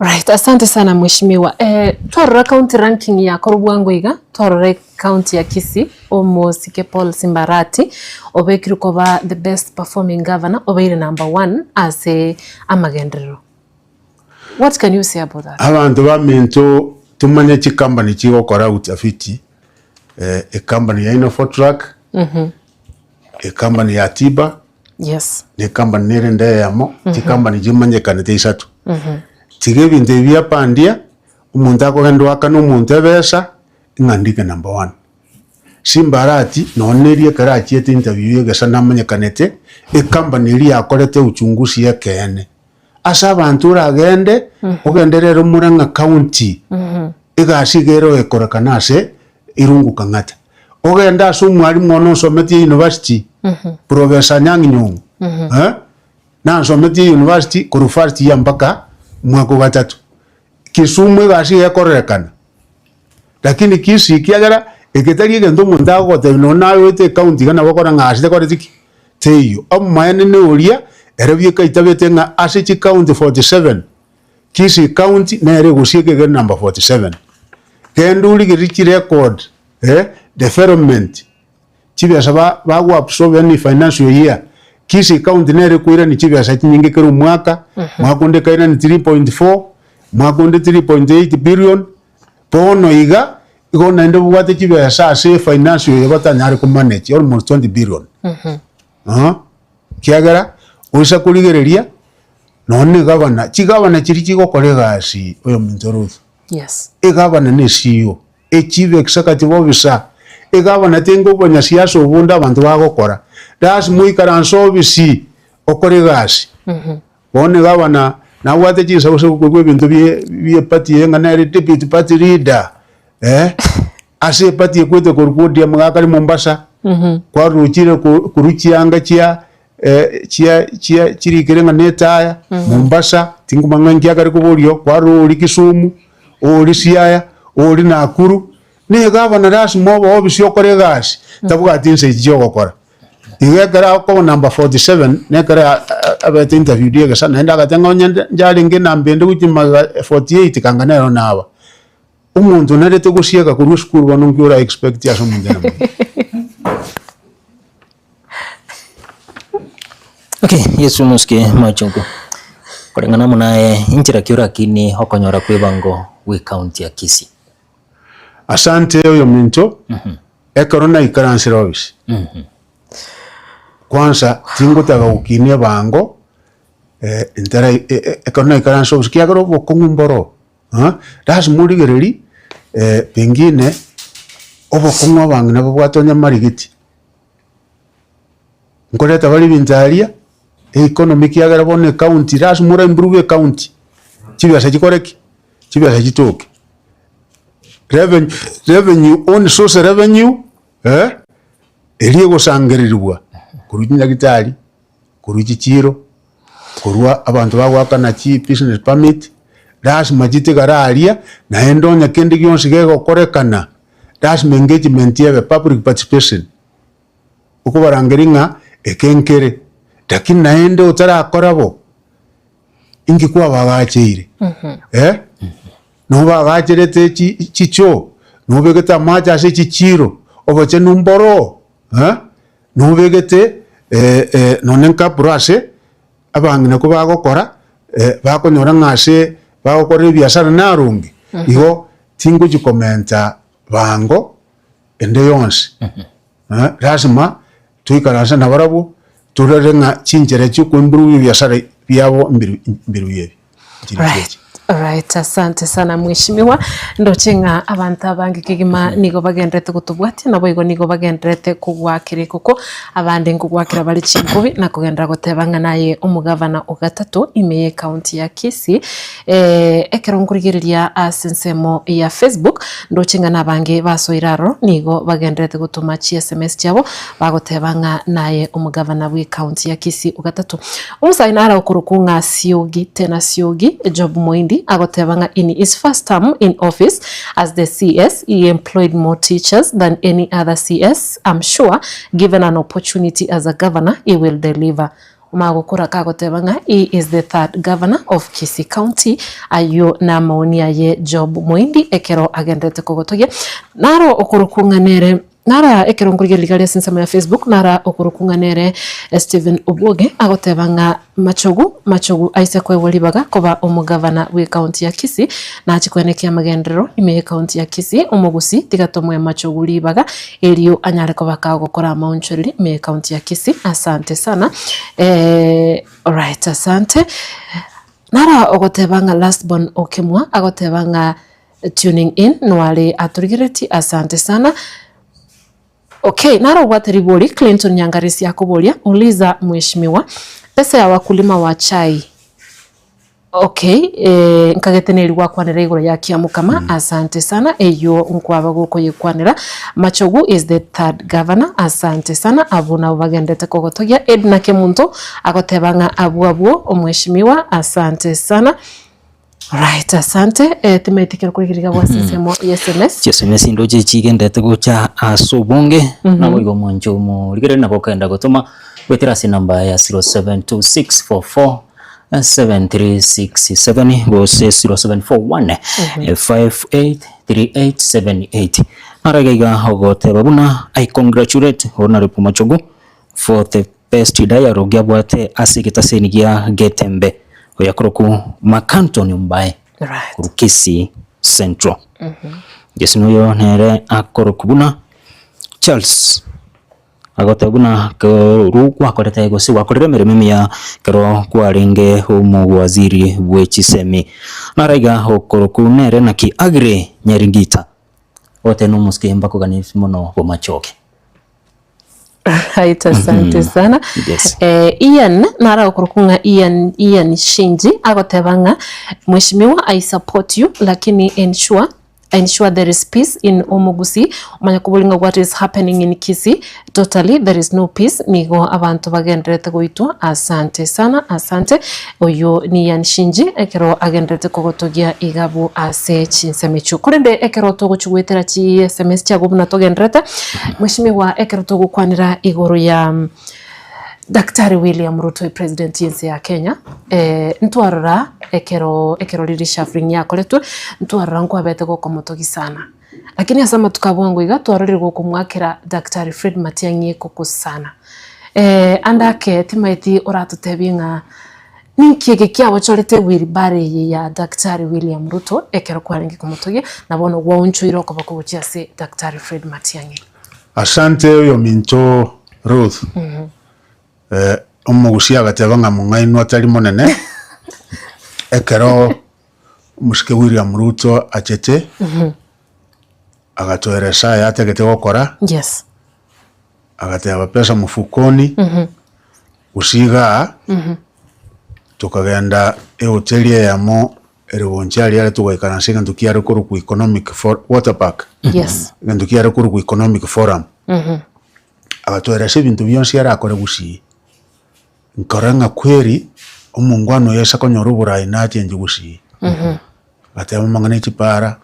Right, asante sana mheshimiwa. Eh, twarora county ranking yakorwa bwango iga, twarora county ya Kisii, omosike Paul Simbarati obekirwe koba the best performing governor, obeire number one ase amagenderero. What can you say about that? Abanto baminto tomanye chicompany chigokora utafiti, ecompany ya Innofotrack, Ecompany ya Tiba, Yes. na ecompany nere ende eyemo, chicompany chimanyekanete isato. Tiga ebinto ebi biapandia, omonto akogenda oakane omonto ebesa, ng'a ndike number one. Simbarati nonye neria ekero achiete interview ya egesa namanyekanete, ecompany eria yakorete uchunguzi ya ekeene. Ase abanto oragende, ogende rero Murang'a county, egasi iga ere oekorekana ase Irungu Kang'ata. Ogende ase omwalimu one osometie university, Professor Anyang' Nyong'o, eh, nansometie university korwa first year mpaka omwaka ogatato. Kisumu egasi iga ekororekana, lakini Kisii ekiagera eke tari egento omonto agogotebia nonye naye oete ecounty iga nabo okora ng'a ase tekoreti ki? Teiyo. Omomaene ne oria ere bieka aitabete ng'a ase chicounty 47, Kisii county nere egosieka egere number 47. Genda origererie chirecord eh, development, chibesa ba bago absorb yaani financial year, Kisii county nere ekoirania chibesa chinyinge kera omwaka, mwaka onde ekairania 3.4, mwaka onde 3.8 billion, bono iga, igo naende obwate chibesa ase efinance eye batanyare ko manage almost 20 billion. Ekiagera, oisa korigereria, nonye na egavana, chigavana chiria chigokora egasi oyominto Ruth, Yes. Egavana ne CEO, echief executive officer, egavana tenga obonyasiasa obonde abanto bagokora, lasima oikaranse ofisi okore egasi. Bono egavana nabwate chinsa gose gokorwa ebinto bie bie eparty eye ng'a nere deputy party leader eh, ase eparty ekwete korwa ODM iga akare Mombasa, kwaruchire ko korwa chianga chia chia chia chirikire ng'a netaya, Mombasa, tingomanya ng'a inki akare koboria oo, kwarora oria Kisumu, oria Siaya, oria Nakuru, na egavana lasima obe ofisi okore egasi, tabwati insa echi chia ogokora. Igo ekero akoba number 47, na ekero abete interview ria egesa, naende agateba ng'a onye njarenge enamba ende gochia magega 48 kanga nero naba. Omonto onarete gosieka korwa esukuru bono nki ora expect ase omonto ere mono. Okay, Yesu mosike machungu. Koreng'ana amo naye inchera ki orakini okonyora kw'ebango gw'ecounty ya Kisii? Asante oyominto, ekero naikaransire ofisi, kwanza tingotaka gokinia ebango ntara ekero naikaranse ofisi ekiagera obokong'u mboro. Lasima origererie pengine obokong'u abang'ina babwate onye marigiti, nkoreta bare ebinto aria, economy ekiagera bono ecounty lasima ora improve ecounty, chibesa chikore ki? Chibesa chitoke. Revenue revenue own source revenue eria egosangereriwa korwa chinyagitari. Korwa chichiiro, korwa abanto bagoakana chi business permit, lasima chitigare aria, naende onye kende gionsi gegokorekana, lasima engagement ebe, public participation, okobarangeria ng'a eke nkere, lakini naende otarakora bo, inki kwabagacheire eh? Nobagacherete chi chichoo, nobegete amache ase chichiiro, obochenu mboroo eh? Nobegete nonye nkapuro ase abang'ina kobagokora, bakonyora ng'a ase bagokorera ebiasara naronge, igo tingochi komenta bango ende yonsi. Lasima toikaranse nabarabwo, torore ng'a chinchera chia okoimprove ebiasara biabo mbiri mbiruya ebi. Right, right, asante sana mheshimiwa. Ndoche ng'a abanto abange kegima nigo bagenderete gotobwatia naboigo nigo bagenderete kogwakera ekoko, abande nkogwakera bare chinkobi na kogenderera goteba ng'a naye omogavana o gatato ime ye county ya Kisii. Eh, ekero nkorigereria ase ensemo ya Facebook, ndoche ng'a nabange basoire aroro nigo bagenderete gotoma chi sms chiabo bagoteba ng'a naye omogavana bwe county ya Kisii o gatato. Omosae nare okorokwa ng'a Siogi tena Siogi Job Moindi agoteba ng'a in his first term in office as the CS he employed more teachers than any other CS, am sure given an opportunity as a governor he will deliver. Omagokora kagoteba ng'a he is the third governor of Kisii County. Ayio namaoni aye Job Moindi ekero agenderete kogotogia. Naro okorokwa ng'a nere. Nara ekero nkorigereria riga ria ase ensemo ya Facebook, nara okorokwa ng'a nere Stephen Obwoge agoteba ng'a Machogu, Machogu aise koegwa ribaga koba omogavana bw'ecounty ya Kisii, nache koenekia amagenderero ime y'ecounty ya Kisii, omogusii tiga tomoe Machogu ribaga erio anyare koba kagokora amaonchoreri ime y'ecounty ya Kisii. Asante sana. Eh, alright, asante. Nara ogoteba ng'a last born Okemwa agoteba ng'a Tuning in nware atorigeretie asante sana. Okay, naro obwate ribori Clinton Nyangaresi akoboria uliza mheshimiwa pesa ya wakulima wa chai okay eh, nkagete neri gwakwanera igoro ya Kiamukama asante sana eyio nkwaba gokoyekwanera Machogu is the third governor asante sana abwo nabo bagendete kogotogia Edna Kemunto agoteba ng'a abwo abwo omheshimiwa asante sana Right, asante. Eh, timaeti kero korigereria gwa ensemo ya SMS. Chiesms ndoche chigendete gocha ase obonge nabo igo omonche omorigereria nabo okogenda gotoma goetera ase enamba ya 072644 7367 gose 0741 583878 naro iga iga ogoteba buna I congratulate Honorable Machogu for the best dialogue abwate ase egetaseni gia Getembe oyakorokwa Mark-Anthony Ombae Right. korwa Kisii Central. Yes noyo nere akorokwa buna Charles agoteba buna korwa gwakorete gose gwakorire emeremo emiya ekero kwarenge omowaziri bwe chisemi. Naro iga okorokwa nere naki Aggrey Nyaringita ogoteba nomosike mbakoganetie mono bomachoge. Right, asante sana. Yes. Eh, Ian nara okorokwa ng'a Ian, Ian Shinji agoteba ng'a Mheshimiwa I support you lakini ensure ensure there is peace in Omogusi omanye kobori ng'a what is happening in Kisii totally there is no peace nigo abanto bagendererete goitwa asante sana asante oyo ni Ian Shinji ekero agendererete kogotogia igabu ase chinsemo echio korende ekero togochi goetera chi sms chiago buna togendererete Mheshimiwa, ekero togokwanera igoro ya Daktari William Ruto president y'ense ya Kenya, eh, ntwarora ekero ekero reshuffling yakoretwe, ntwarora nkwabete gokomotogi sana. Lakini ase amatuko a bwango iga twarorire gokomwakera Daktari Fred Matiang'i ekoko sana. Eh, ande ake timaeti oratotebie ng'a Ninki eke kiagochorete wheelbarrow eye ya Daktari William Ruto ekero kwarenge komotogia, na bono gwaonchoire okoboko gochia ase Daktari Fred Matiang'i? Asante oyominto Ruth. Eh, omogusia agateba ng'a mong'ainwa tari monene ekero omosike William Ruto achete agatoeresa aya atagete gokora Yes. agateba pesa mfukoni Gose igaa, tokagenda ehoteli eyemo ere bonsi aria are togaikaransa egento kiare korokwa Economic Fo- Water Park. Yes. Egento kiare korokwa Economic Forum. Agatoeresa ebinto bionsi arakore gusii. Nkarora ng'a kweri, omongwana oyo ase akonyora oborai nachenche gusii. Agateba amang'ana ya chipara,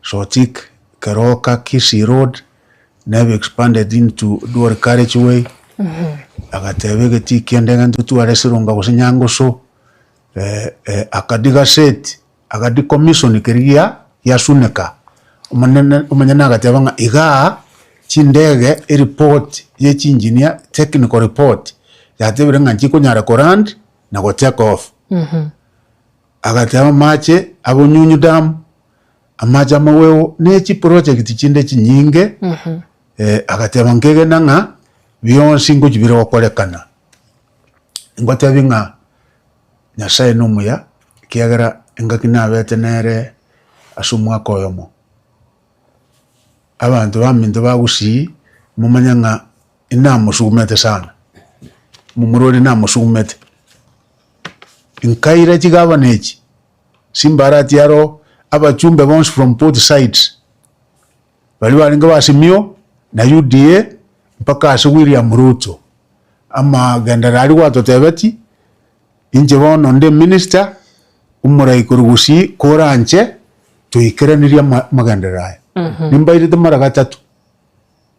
Sotik, Keroka, Kisii Road, nebe expanded into dual carriage way, agateba egetii kende egento tware Sironga gose Nyangoso, akadigaseti akadicommission keria gia giasuneka, omonene omonyene agateba ng'a igaa chindege ereport ya chingineer technical report yatebire ng'a nchikonyara koland na go take off. Agateba amache abonyunyu dam. Amache amagweo ne chiproject chinde chinyinge, agateba nkegena ng'a bionsi ngochi bire gokorekana. Ngotebi ng'a Nyasaye nomuya, ekiagera engaki nabete nere ase omwaka oyomo, abanto baminto ba Gusii, momanye ng'a inamosugumete sana, momura oria namosugumete. Nkaira chigavana echi. Simbarati aro abachumbe bonsi from both sides, baria barenge ba Azimio na UDA mpaka ase William Ruto. Amagenderero aria gwatotebetie, inche bono nde minister, omorai korwa Gusii koranche toikeranirie ama amagenderero aya. Nimbairete mara gatato,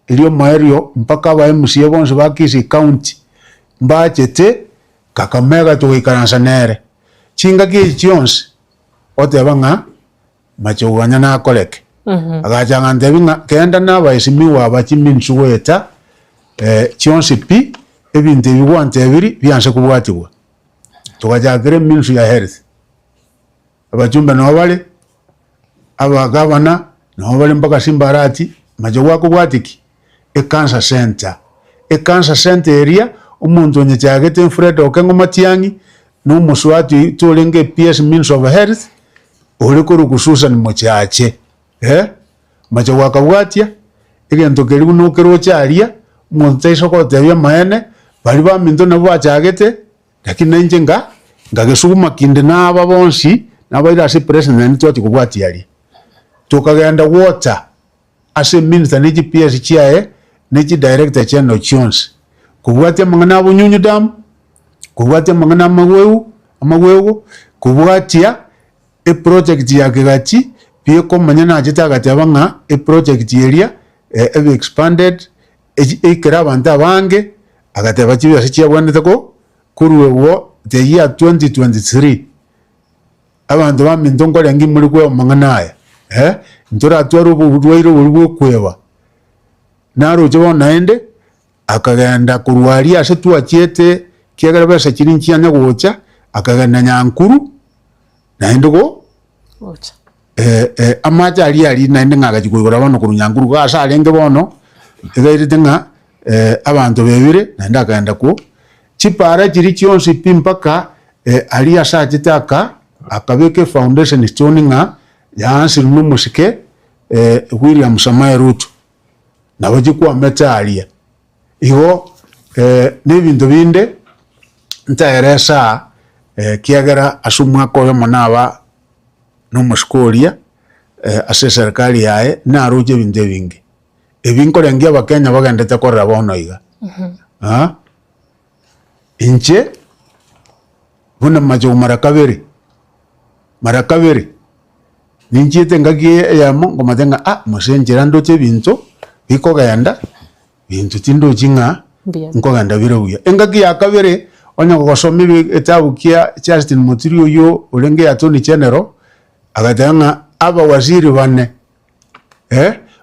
erio omoerio mpaka aba MCA bonsi ba Kisii county mbachete Kakamega togaikaransa nere. Chingaki echi chionsi oteba ng'a mache koganya nakoreke. Agacha agantebia ng'a genda na abaesimigwa aba chiminsu goeta chionsi pi, ebinto ebi gwantebirie bianse kobwatigwa. Togachakera eminsu ya health, abachumbe nabo bare, abagavana nabo bare mpaka Simbarati, mache gwakobwatia ki? Ecancer centre. Ecancer centre eria, omonto onyechagete Fred Okengo Matiang'i, na omoswati oyio torenge PS Minister of Health, ore korokwa Susan Mochache, eh, mache gwakabwatia, egento keria buna okeroche aria, omonto taiso gotebia amaene, baria baminto nabwo bachagete, lakini nainche nga nkagesuguma kinde naba bonsi, nabaira ase president naende twachia kobwatia aria. Tokagenda water, ase eminister ne chi-PS chiaye, ne chi-director general chionsi, kobwatia amang'ana a Bunyunyu Dam, kobwatia amang'ana a Magweu, Amagwego, kobwatia eproject ya Kigachi, biekomanya nachete agateba ng'a eproject eria ebe expanded, echi eikere abanto abange, agateba chibesa chiabwenerete ko koruegwa the year 2023. Abanto baminto nkorenge imore kweba amang'ana aya, eh, ntoratware oborwaire oboria bwa okweba. Naroche bono naende, akagenda korwa aria ase twachiete, ekiagera besa chiria nchianya gocha, akagenda Nyankuru, naende go Gocha. amache aria aria naende ng'a agachia koigora bono korwa Nyankuru iga ase arenge bono, egairete ng'a abanto bebire naende akagenda ko chipara chiria chionsi pi mpaka aria ase achete aka akabeka efoundation stone ng'a yaansirwe na omosike William Samoei Ruto, nabo chikwamete aria. Igo na ebinto binde ntaeresa aa ekiagera ase omwaka oyomo naba na omosike oria ase eserikari yaye naroche ebinto ebinge. Ebi nkorengia abakenya bagendete korora bono iga, inche buna machogu mara kabere, mara kabere, ninchiete engaki eyemo nkomanya ng'a ah mose enchera ndoche ebinto bikogenda, binto tindochi ng'a Mbuya. nkogenda bire buya. Engaki ya kabere, onye gogosoma ebi egetabu kia Justin Muturi oywo orenge Attorney General, agateba ng'a abawaziri bane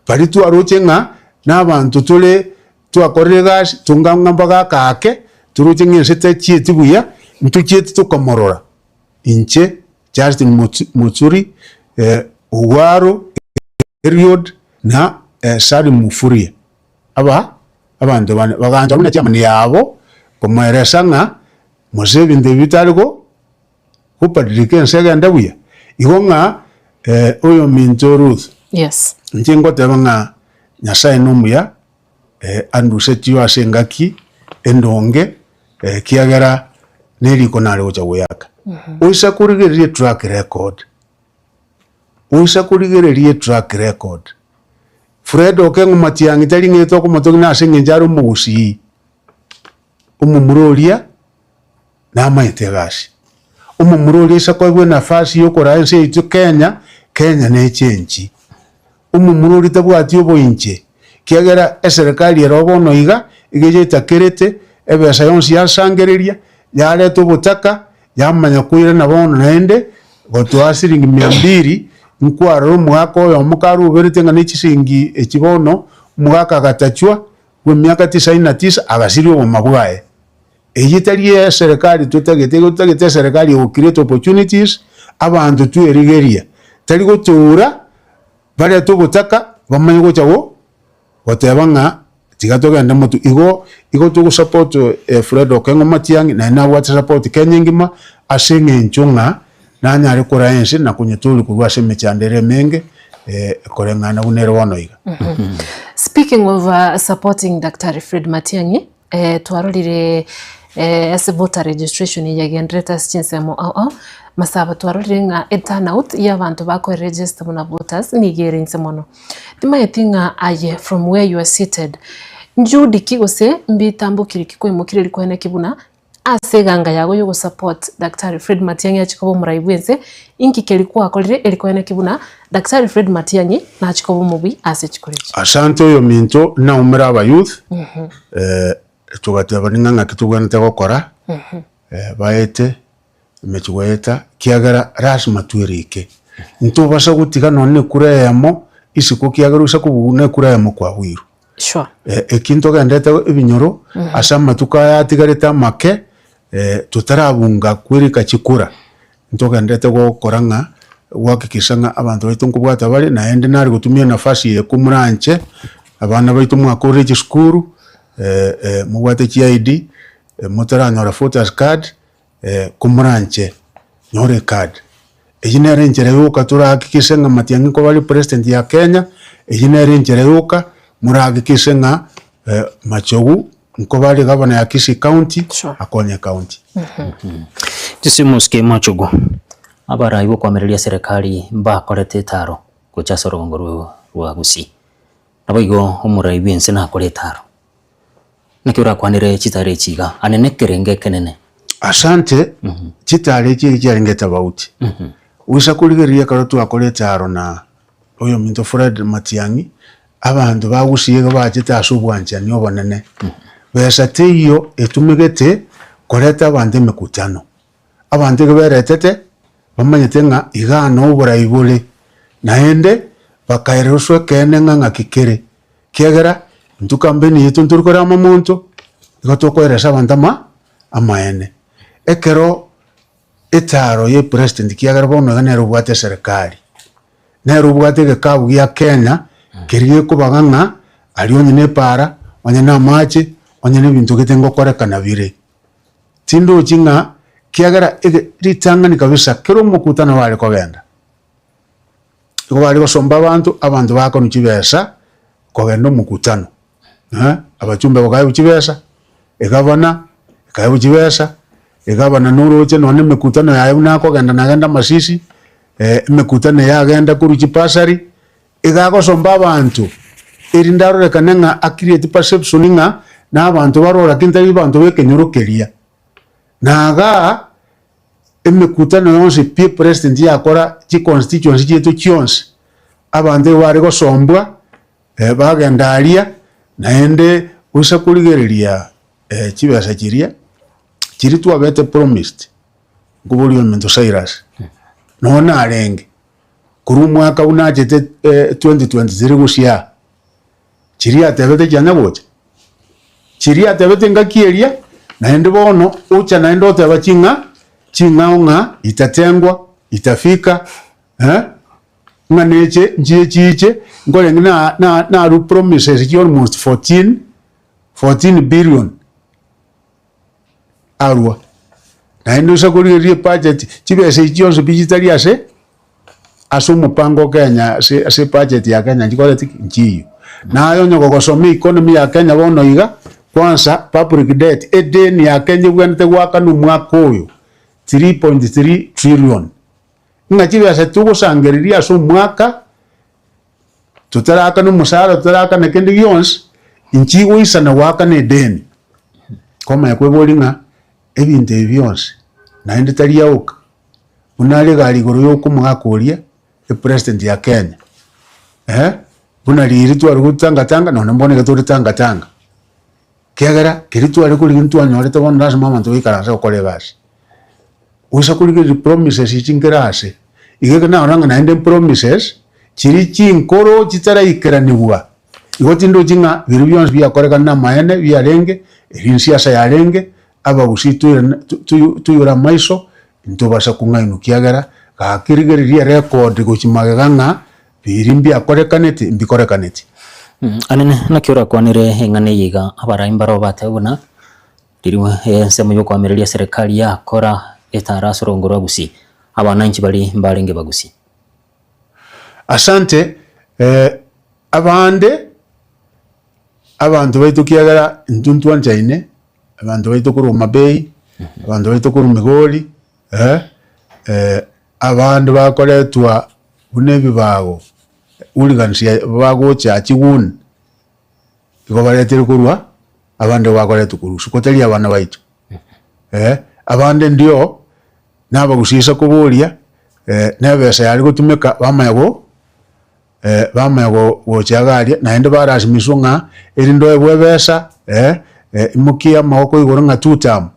baria twaroche ng'a na abanto tore twakorire egasi tonga ng'a mbagaka ake, toroche ng'a ense techieti buya, ntochieti tokamorora. Inche Justin Muturi, Ogwaro Eliud na Salim Mufulira, aba abanto bane bagancha buna chairman yabo komoeresa ng'a mose ebinto ebi bitari go gobadilika ense egende buya. Igo ng'a oyominto Ruth, Yes. inche ngoteba ng'a Nyasaye nomuya andusetio ase engaki endonge ekiagera neriko nare gocha goyaka. Oisa korigereria etrack record, oisa korigereria etrack record, Fred Okengo Matiang'i tari ng'a tokomotogia ase eng'encho are omogusii, omomura oria namaete egasi. Omomura oria ase koegwa enafasi ya okoraa ense yaito Kenya, Kenya nechenchi. Omomura oria tabwati oboinche, ekiagera eserekari ere bono iga, iga etakerete, ebesa yonsi yasangereria, yareta obotaka, yamanya koirana bono naende, gotoa siringi mia mbiri, nkwarora omogaka oyomo karuberete ng'a ne chisiringi echi bono, omogaka agatachwa, bwa emiaka tisaini na tisa, agasiria obogima bwaye. Eyio tari eserekari totagete, igo totagete eserekari ego create opportunities, abanto twerigeria, tari gotoura barete obotaka bamanye gocha go goteba ng'a tiga togende motwe. Igo igo togo support Fred Okengo Matiang'i naende nabwate support Kenya engima ase eng'encho ng'a nanyare koraa ense na konyetoria korwa ase emechando ere emenge koreng'ana buna ere bono iga. Speaking of supporting Daktari Fred Matiang'i, Twarorire ase voter registration eye yagendererete ase chinsemo ao ao, masaba twarorire ng'a eturnout ya abanto bakoeregister buna voters nigo ere inse mono. Timanyeti ng'a aye from where you are seated, njuhudi ki gose mbitambokire ki kwaimokirie rikwana ki buna ase eganga yago ya ogosupport Daktari Fred Matiang'i achie koba omorai bwense, inki keria kwakorire erikwana ki buna Daktari Fred Matiang'i nachie koba omobui ase chikura echi. Asante oyominto naumere aba youth togateba ning'a ng'aki tobwenerete gokora baete emechie goeta ekiagera lasima twerike. Ntobasa gotiga nonye na ekura eyemo. Isiko kiagera ase kobugwa na ekura eyemo kwabuirwe. Sure. Eki ntogendete ebinyoro ase amatuko aya atigarete amake, totarabunga kwerika chikura, ntogenderete gokora ng'a gohakikisha ng'a abanto baito nkobwata bare, naende nare gotumia enafasi eye komoranche, abana baito mwakorire chisukuru, mobwate chi ID, motaranyora voters card, komoranche nyore ecard. Eyio nere enchera yoka torahakikishe ng'a Matiang'i nkoba are president ya Kenya, eyio nere enchera yoka morahakikishe ng'a Machogu nkoba are governor ya Kisii county, Sure. akonye ecounty. Jose Machogu, abarai bokoamereria serikali mbakorete etaro gocha ase orogongo rwa rwa Gusii. Naboigo omorai bw'ense nakore etaro. Naki orakwanere chitaro echi iga, ane nekerengo ekenene. Asante, chitaro echi echi chiarenge etabauti. Goisa korigereria ekero twakora etaro na oyominto Fred Matiang'i, abanto ba Gusii iga bachete ase obwanchani obonene. Besa teiyo etumegete koreta abanto emekutano. Abanto iga beretete, bamanyete ng'a igaa noo oborai bore, naende bakaereroswa ekeene ng'a ng'aki kere. Ekiagera intwe kampeni yaito ntori korama omonto, igo tokoeresa abanto ama amaene. Ekero etaro ya epresident ekiagera bono iga nere obwate eserekari, nere obwate egekabu gia Kenya keria gekobaga ng'a aria onye na epaara, onye na amache, onye na ebinto gete ngokorekana bire. Tindochi ng'a kiagera ege ritang'ani kabisa kera omokutano bare kogenda. Igo bare gosomba abanto, abanto bakonwa chibesa kogenda omokutano, abachumbe bakaegwa chibesa, egavana ekaegwa chibesa, egavana noroche nonye emekutano yaye buna akogenda nagenda amasisi, emekutano eye agenda korwa chibasari, iga agosomba abanto erinde arorekane ng'a a create perception ng'a na abanto baroo lakini tari abanto ba ekenyoro keria. Na igaa. Emekutano yonsi pi epresident yakora chiconstituency chiaito chionsi, abanto igo bare gosombwa bagenda aria, naende goisa korigereria chibesa chiria, chiria twabete promised, nkoboria ominto Cyrus, nonye narenge, korwa omwaka buna nachete 2023 gosia aa, Chiria atebete chianya gocha, chiria atebete engaki eria, naende bono ocha naende oteba ching'a ching'ao ng'a itatengwa, itafika, eh, ng'a neche nchiche chiche, nkorenge na na narwa promises chi almost 14, 14 billion arwa. Naende ase korigereria ebudget, chibesa echi chionsi pi chitari ase ase omopango o Kenya ase ase ebudget ya Kenya nchikoreti ki? Nchiyo. Naye onye gogosoma economy ya Kenya bono iga, kwanza public debt, edeni ya Kenya ebwenerete goakanwa omwaka oyo 3.3 trillion. Ng'a chibesa togosangereria ase omwaka, totarakana omosara, totarakana kende gionsi, inchigoisana goakana edeni. Kwamanya kweboria ng'a ebinto ebi bionsi naende tari aoka, buna are egari igoro ya okomogaka oria epresident ya Kenya, eh, buna riria tware gotangatanga nonye mbono iga tore tangatanga, ekiagera keria tware korigia ntwanyorete bono lasima abanto baikaranse gokora egasi. Goisa korigereria promises echi nkere ase, iga ekero narora ng'a naende promises chiria chinkoro chitaraikeraniwa, igo tindochi ng'a biria bionsi biakorekana namaene biarenge, eria ensiasa yarenge, abagusii toirane toigore amaiso, ntobasa kong'ainwa ekiagera gaki rigereria erecord gochia magega ng'a biria mbiakorekaneti mbikorekaneti. Anene naki orakwanere eng'ana eye iga, abarai mbaro batebe buna Riria ensemo y'okoamereria serikali yakora etara ase orongo rwa Gusii, abananchi baria mbarenge Bagusii. Asante abande abanto baito kiagera intwe ntwanchaine, abanto baito korwa Homa Bay, abanto baito korwa Migori, abande bakoretwa buna ebibago, hooligans bagocha chiguni. Igo bareterwe korwa abande bakoretwa korwa isiko tari abana baito eh, abande ndio nabagusisa koboria na ebesa yare gotumeka bamanya go bamanya go gocha iga aria naende barasimiswa ng'a erinde oebwe ebesa imokia amagoko igoro ng'a two term.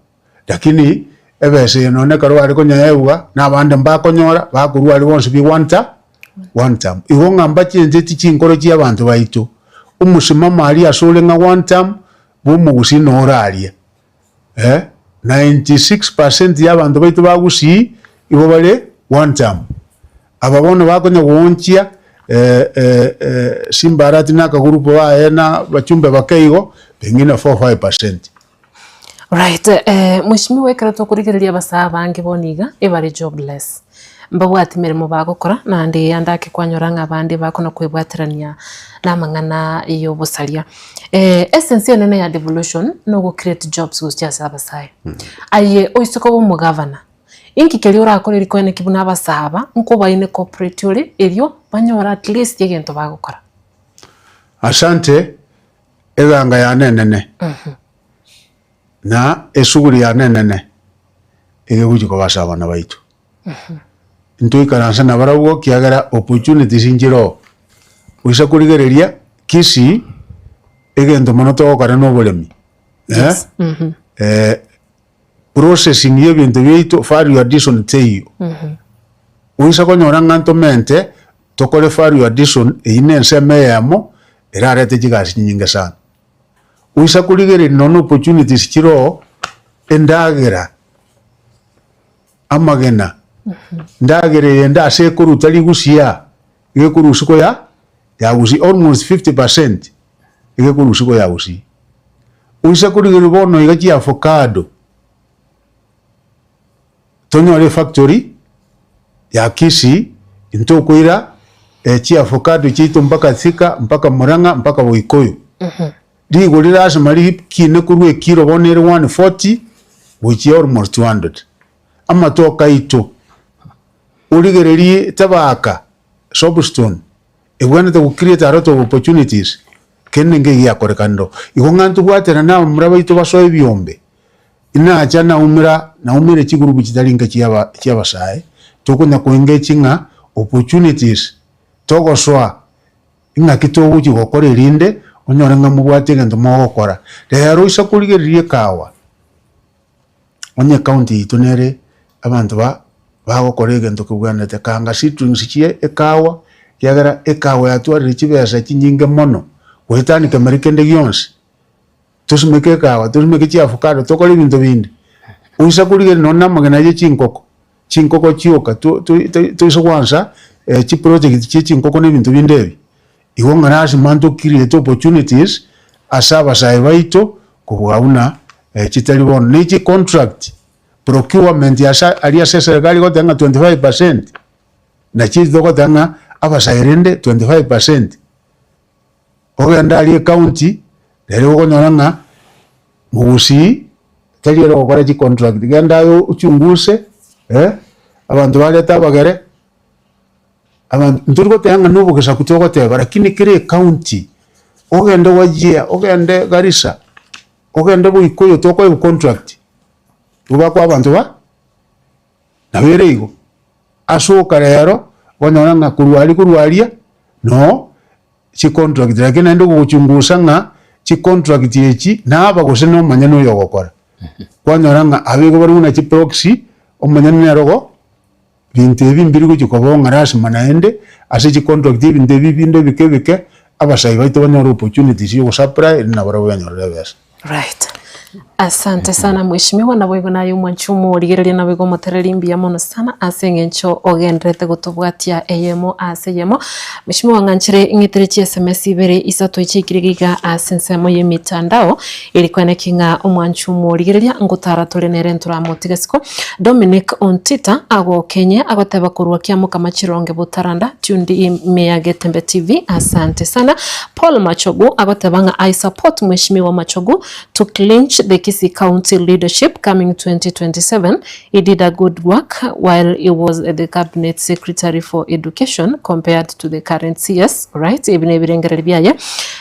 Lakini ebesa eye nonye ekero bare konyeegwa na abande mbakonyora, bakorwa aria bonsi pi one term. One term. Igo ng'a mbachencheti chinkoro chia abanto baito, omosimamo aria asore ng'a one term, bw'omogusii noro aria. Eh, 96% ya abanto baito ba Gusii igo bare one term. Aba bono bakonya goonchia Simbarati na akagurupu baye na abachumbe bake igo, pengine 4 5%. Right, Mheshimiwa ekero tokorigereria abasae abange bono iga, ebare jobless, mbabwati meremo bagokora, naende ande ake kwanyora ng'a abande bakona kwebwaterania na amang'ana ya obosaria. Essence enene ya devolution na ogo create jobs gochia ase abasae. Aye oise koba omogavana, inki keria orakore rikoene ki buna abasae aba nkobaine cooperate ore erio banyore at least egento bagokora? Asante, eganga yane enene, na esuguri yane enene egegochia koba ase abana baito. Ntoikaranse nabarabwo ekiagera opportunities nchire oo. Oise korigereria Kisii, egento mono togokora na oboremi eh, processing ya ebinto biaito value addition teiyo. Oise konyora ng'a ntomente tokore value addition eywo na ensemo eyemo erarete chigasi chinyinge sana. Oise korigereria nonya opportunities chire oo, endagera, amagena, endagera eyende ase ekoruta rigusia, iga ekorusia koya ya gusii almost 50% iga ekorusia koya gusii. Oise korigereria bono iga chiavocado, tonyore efactory ya Kisii, intokoira chiavocado chiaito mpaka Thika, mpaka Murang'a, mpaka Boikoyo. Rigori lasima rikine korwa ekilo bono ere 140 gochia almost 200. Amatoke aito, origererie tabaka, soapstone, ebwenerete go create a lot of opportunities, kende nkeigo giakorekanire oo. Igo ng'a ntobwaterane abamura baito basoe ebiombe, Inacha naumera naumere chigurubu chitari inke chiaba chi'abasae, tokonya koengage ng'a opportunities togosoa ing'aki togochia gokora erinde onyore ng'a mobwate egento mogokora. Rero oisa korigereria ekawa, onye ecounty yaito nere abanto ba bagokora egento kebwenerete kanga seedlings chie ekawa, ekiagera ekawa yatwarire chibesa chinyinge mono goetania kemeri kende gionsi. Tosimeke ekawa, tosimeke chiavocado, tokore ebinto binde. Oisa korigereria nonye na amagena ye chinkoko, chinkoko chioka to- to- to- toise goansa chiproject chie chinkoko na ebinto binde ebi, igo ng'a lasima nto create opportunities ase abasae baito kobua buna chitari bono. Ne chicontract, procurement ase aria ase eserekari egoteba ng'a 25%, nachi echi togoteba ng'a abasae rende 25%. Ogende aria ecounty, riria okonyora ng'a mogusii tari ere ogokora chicontract, genda aye ochunguse abanto barete abagere, abanto ntori goteba ng'a na obogesaku togoteba lakini kera ecounty, ogende Wajir, ogende Garissa, ogende Boikoyo tokoegwa contract, nigo bakoa abanto ba nabo ere igo. Ase oka rero, okonyora ng'a korwa aria korwa aria, noo chicontract lakini naende ogochungusa ng'a chicontract echi naba gose na omonyene oyo ogokora. Kwanyora ng'a aba igo bare buna chiproxy, omonyene nere ogo binto ebi mbiri gochia koba ng'a lasima naende ase chicontract ebinto ebi binde ebike ebike, abasae baito banyore opportunities ya ogosupply erinde nabarabwo benyorere ebesa. Right. Asante sana mheshimiwa naboigo naye omwanchi omorigereria naboigo omotereri mbuya mono sana ase eng'encho ogendererete gotobwatia eyemo ase eyemo. Mheshimiwa ng'anchire ng'etere chi sms ibere isato chiaikire iga ase ensemo ya emitandao eri kweneki ng'a omwanchi omorigereria ngotara tore nere ntoramotiga isiko. Dominic Ontita agokenye agoteba korwa Kiamokama Chironge Botaranda tuned ime ya Getembe TV asante sana. Paul Machogu agoteba ng'a I support Mheshimiwa Machogu to clinch the Kisii County leadership coming 2027, he did a good work while he was the cabinet secretary for education compared to the current CS, alright ebi nebirengererio biaye.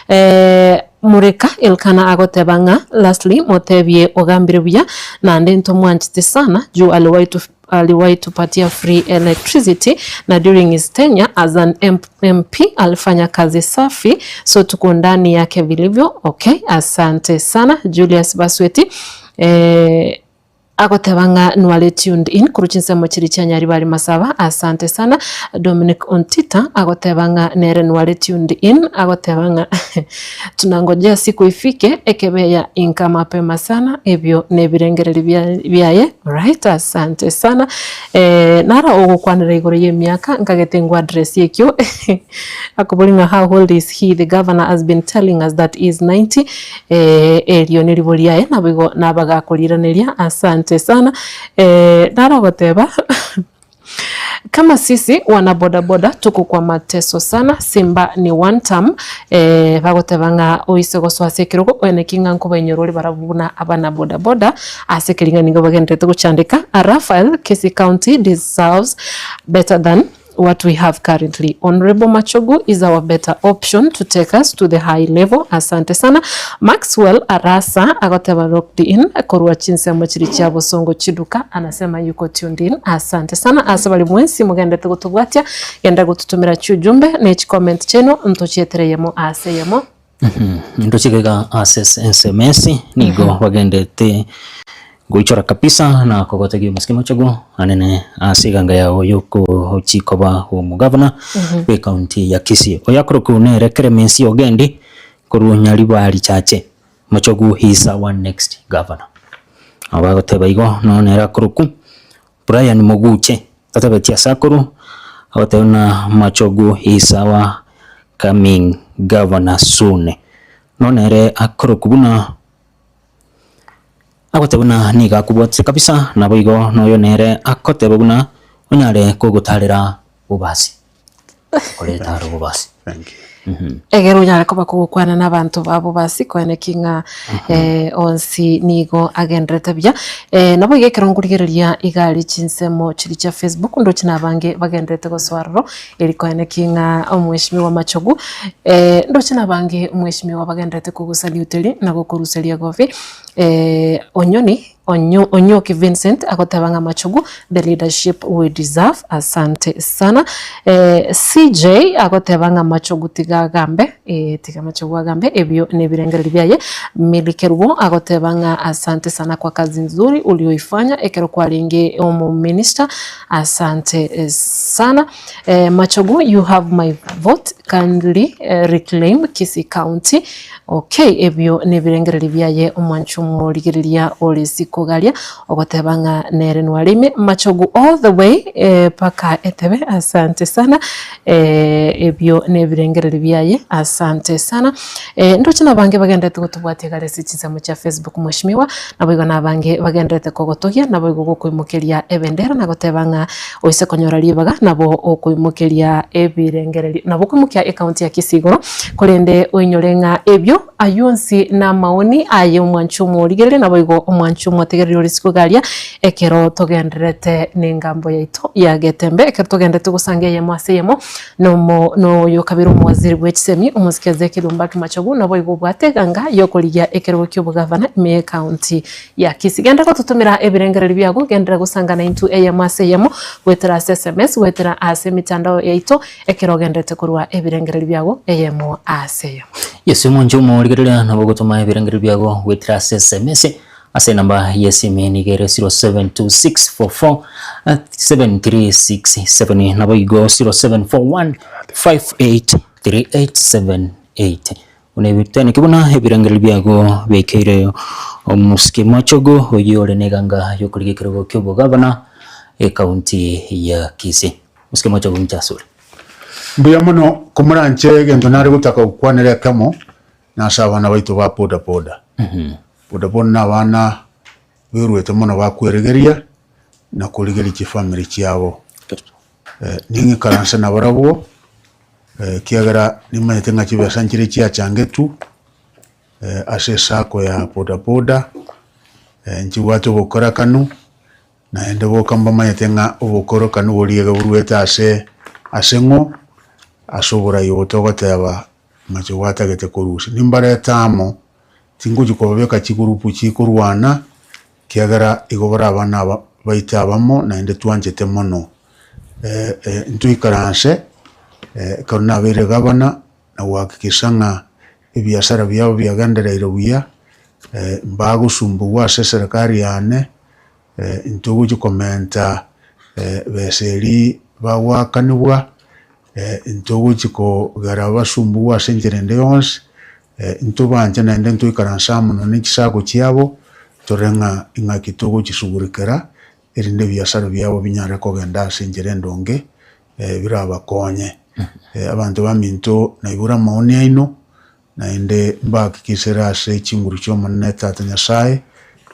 Eh, Mureka Elkana agoteba ng'a lastly motebie ogambire buya naende ntomwanchete sana juu aliwahi aliwahi tupatia free electricity na during his tenure as an MP alifanya kazi safi so tuko ndani yake vilivyo. Okay, asante sana Julius Basweti eh. Agoteba ng'a nware tuned in korwa chinsemo chiria chia Nyaribari Masaba, asante sana. Dominic Ontita agoteba ng'a nere nware tuned in, agoteba ng'a tunangojea siku ifike ekebeya inka mapema sana, ebio nebirengererio biaye, alright asante sana. Naro ogokwanera igoro y'emiaka nkagete ngwa address ekio akoboria ng'a how old is he, the governor has been telling us that he is 90. Erio neribo riaye, naboigo nabagakoriiraneria. Asante sana. Naro ogoteba kama sisi wana bodaboda tuko kwa mateso sana, Simba ni one term. Bagoteba ng'a oise gosoa ase ekerogo oeneki ng'a nkobainyora ore barabwo buna abana bodaboda ase ekering'ani nigo bagendererete gochandeka. Raphael, Kisii County deserves better than what we have currently. Honourable Machogu is our better option to take us to the high level. Asante sana. Maxwell Arasa agoteba locked in korwa chinsemo chiri chia Bosongo chiduka anasema yuko tuned in. Asante sana ase bari mwensi mogendete gotobwatia genda gotutumira chiujumbe ne chicomment chiaino ntochietereyemo ase eyemo. Ndoche iga ase SMS nigo bagendete goichora kabisa na kogotegia omosike mochogu anene ase eganga yao yokochi koba omogavana bwe county ya Kisii. Oyo akorokwa nere Clemence Ogendi korwa Nyaribari Chache. Mochogu he is our next governor. Nabo bagoteba igo nonya nere akorokwa Brian Moguche tatabeti ase akorwa, agoteba buna Machogu is our coming governor soon. Nonya nere akorokwa buna agoteba buna nigo akobwatire kabisa naboigo noyo nere akoteba buna onyare kogotarera bobasi. Koreta aro bobasi. Thank you. Egere onyare koba kogokwana na abanto babo basi koeneki ng'a onsi nigo agenderete buya. Nabo iga ekero nkorigereria iga aria chinsemo chiria chia Facebook ndoche na abange bagenderete gosoa aroro eri koeneki ng'a omweshimiwa Machogu ndoche na abange omweshimiwa bagenderete kogosaluteria na gokoruseria gofi Onyoni Onyoki Vincent agoteba ng'a Machogu the leadership we deserve asante sana. CJ agoteba ng'a Machogu tiga agambe tiga Machogu agambe ebio nebirengererio biaye. Milly Kerubo agoteba ng'a asante sana kwa kazi nzuri ulioifanya ekero kwarenge omominister asante sana. Machogu you have my vote kindly reclaim Kisii County. Okay, ebio nebirengererio biaye omwancho omorigereria ore isiko garia, ogoteba ng'a nere nwarime machogu all the way mpaka etebe asante sana ebio nebirengererio biaye asante sana. Ndoche nabange bagenderete gotobwatia igare ase chinsemo chia Facebook mweshimiwa, naboigo nabange bagenderete kogotogia naboigo gokoimokeria ebendera na goteba ng'a oise konyora ribaga nabo okoimokeria ebirengererio nabo okoimokia ecounty ya Kisii igoro. Korende oinyore ng'a ebio ayio onsi namaoni aye omwanchi omorigereria, naboigo omwanchi omotegereri ore isiko iga aria, ekero togendererete nengambo yaito ya Getembe, ekero togendererete gosanga eyemo ase eyemo nomo noyo kabere omowaziri bwe chisemi, omosike Ezekiel Ombaki Machogu, naboigo obwate eganga yokorigia ekerogo ki'obogavana ime y'ecounty ya Kisii. Genda gototomera ebirengererio biago, genderera gosanga naintwe eyemo ase eyemo, goetera ase sms, goetera ase emitandao yaito, Ekero ogenderete korua ebirengererio biago eyemo ase eyemo. Yeso omonche omorigereria nabo ogotoma ebirengererio biago goetera ase sms ase enamba y'esimi nigo ere 0726447367 naboigo 0741583878 Buna ebiteneki buna ebirengererio biago biaikeire omosike Machogu oyio ore neganga y'okorigia ekerogo ki'obogavana ekaunti ya Kisii. Gose moche goincha asore. Mbuya mono komoranche egento nare gotaka gokwanera ekemo nase abana baito ba boda boda. Boda boda na abana beruete mono bakweregeria na korigeria chifamiri chiabo. Ning'ikaranse nabarabwo ekiagera nimanyete ng'a chibesa nchire chiachangetwe ase esacco ya boda boda, nchibwate obokorakanu. Naende boka mbamanyete ng'a obokorokanu boria iga boruete ase ase ng'o? Ase oborai obo togoteba ng'a chigwatagete korusia. Nimbarete amo, tingochia kobabeka chigurupu chikorwana, ekiagera igo bare abana aba baito abamo naende twanchete mono. Ntoikaranse ekero nabeire gavana na gohakikisha ng'a ebiasara biabo biagendereire buya, mbagosumbugwa ase eserekari yane. Ntogochia komenta besa eria bagoakanigwa, ntogochia kogera basumbugwe ase enchera ende yonsi, ntobanche naende ntoikaranse amo nonye chisago chiabo, torore ng'a ing'aki togochisugurikera, erinde ebiasara biabo binyare kogenda ase enchera endonge, birabakonye. Abanto baminto naigure amaoni aino, Naende mbahakikisere ase chinguru chi'Omonene Tata Nyasae,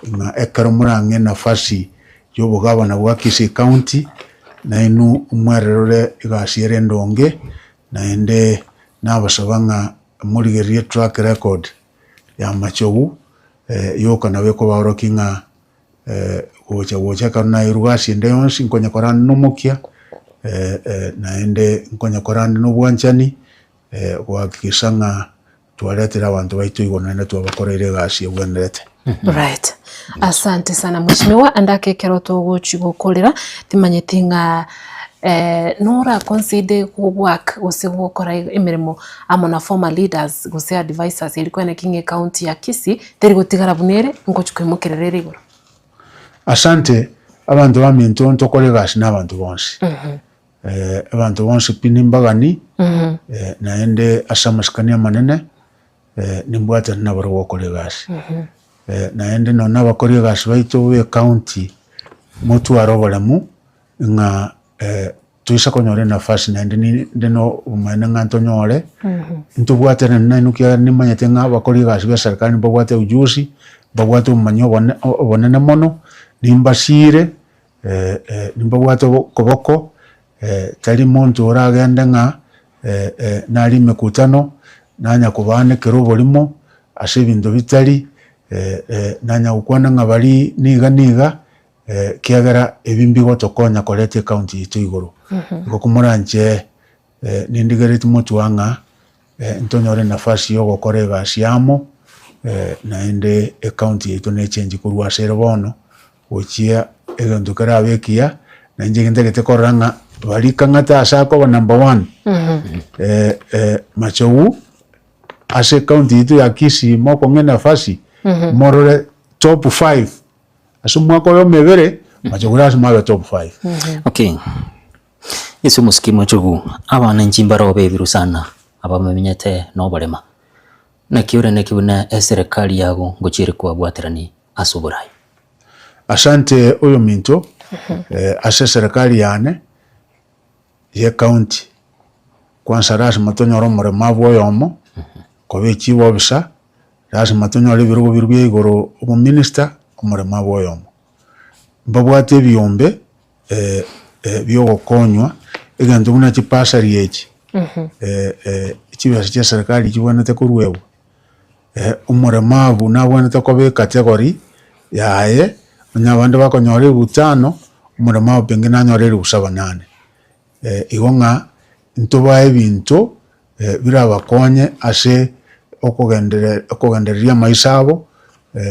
ng'a ekero morang'e enafasi y'obogabana bwa Kisii County, nainwe mwererore egasi ere endonge, naende nabasaba ng'a morigererie track record ya Machogu, yoka nabo ekobaorokia ng'a gocha gocha ekero nairwe gasi ende yonsi nkonya korande nomokia, naende nkonya korande nobwanchani. Gohakikisha ng'a twaretire abanto baito igoro naende twabakoreire egasi egwenerete. Right. Asante sana mheshimiwa ande ake ekero togochi gokorera timanyeti ng'a nora consider go work gose gokora emeremo amo na former leaders gose advisers eri kweneki ng'a ecounty ya Kisii teri gotigara buna ere ngochi koimokerera ere igoro. Asante, abanto baminto ntokore egasi na abanto bonsi. Abanto bonsi pi nimbagani, naende ase amasikani amanene, nimbwatane nabarabwo gokora egasi. Naende nonye nabakori egasi baito b'ecounty, motware oboremu ng'a toise konyora enafasi naende ninde na obomaene ng'a ntonyore, ntobwatane nainwe ekiagera nimanyete ng'a abakori egasi ba eserikari mbabwate ujuzi, mbabwate obomanyi obone obonene mono, nimbasiire. Nimbabwate okoboko, tari monto oragende ng'a nare emekutano, nanya kobaanekera oborimo ase ebinto bitari, nanya gokwana ng'a baria niga niga, ekiagera ebi mbigotokonya koreta ecounty yaito igoro. Igo komoranche nindigeretie motwe ng'a ntonyore enafasi ya ogokora egasi amo, naende ecounty yaito nechengi korwa ase ere bono. Gochia egento kerabe ekiya, na inche ntagete korora ng'a baria kang'ate ase akoba number one, Machogu ase ecounty yaito ya Kisii mokong'a enafasi, morore top five ase omwaka oyomo ebere, Machogu lasima abe top five. Okay, ase omosike Machogu, abana inche mbarobe ebiru sana, abamenyete na oborema. Naki ore naki buna eserekari yago ngochia ere kobabwaterani ase oborai. Asante oyominto ase eserekari yane ye county kwanza lasima tonyore omoremabu oyomo koba echief officer, lasima tonyore ebirogo biria bia igoro omominister omoremabu oyomo. Mbabwate ebiombe bia ogokonywa egento buna chibasari echi chibesa chia eserekari chibwenerete koruegwa. Omoremabu nabwenerete koba ecategory yaye, onye abande bakonyora elifu tano, omoremabu pengine nanyore elifu saba nane. Igo ng'a ntobae ebinto birabakonye ase okogenderera okogendereria amaisha abo,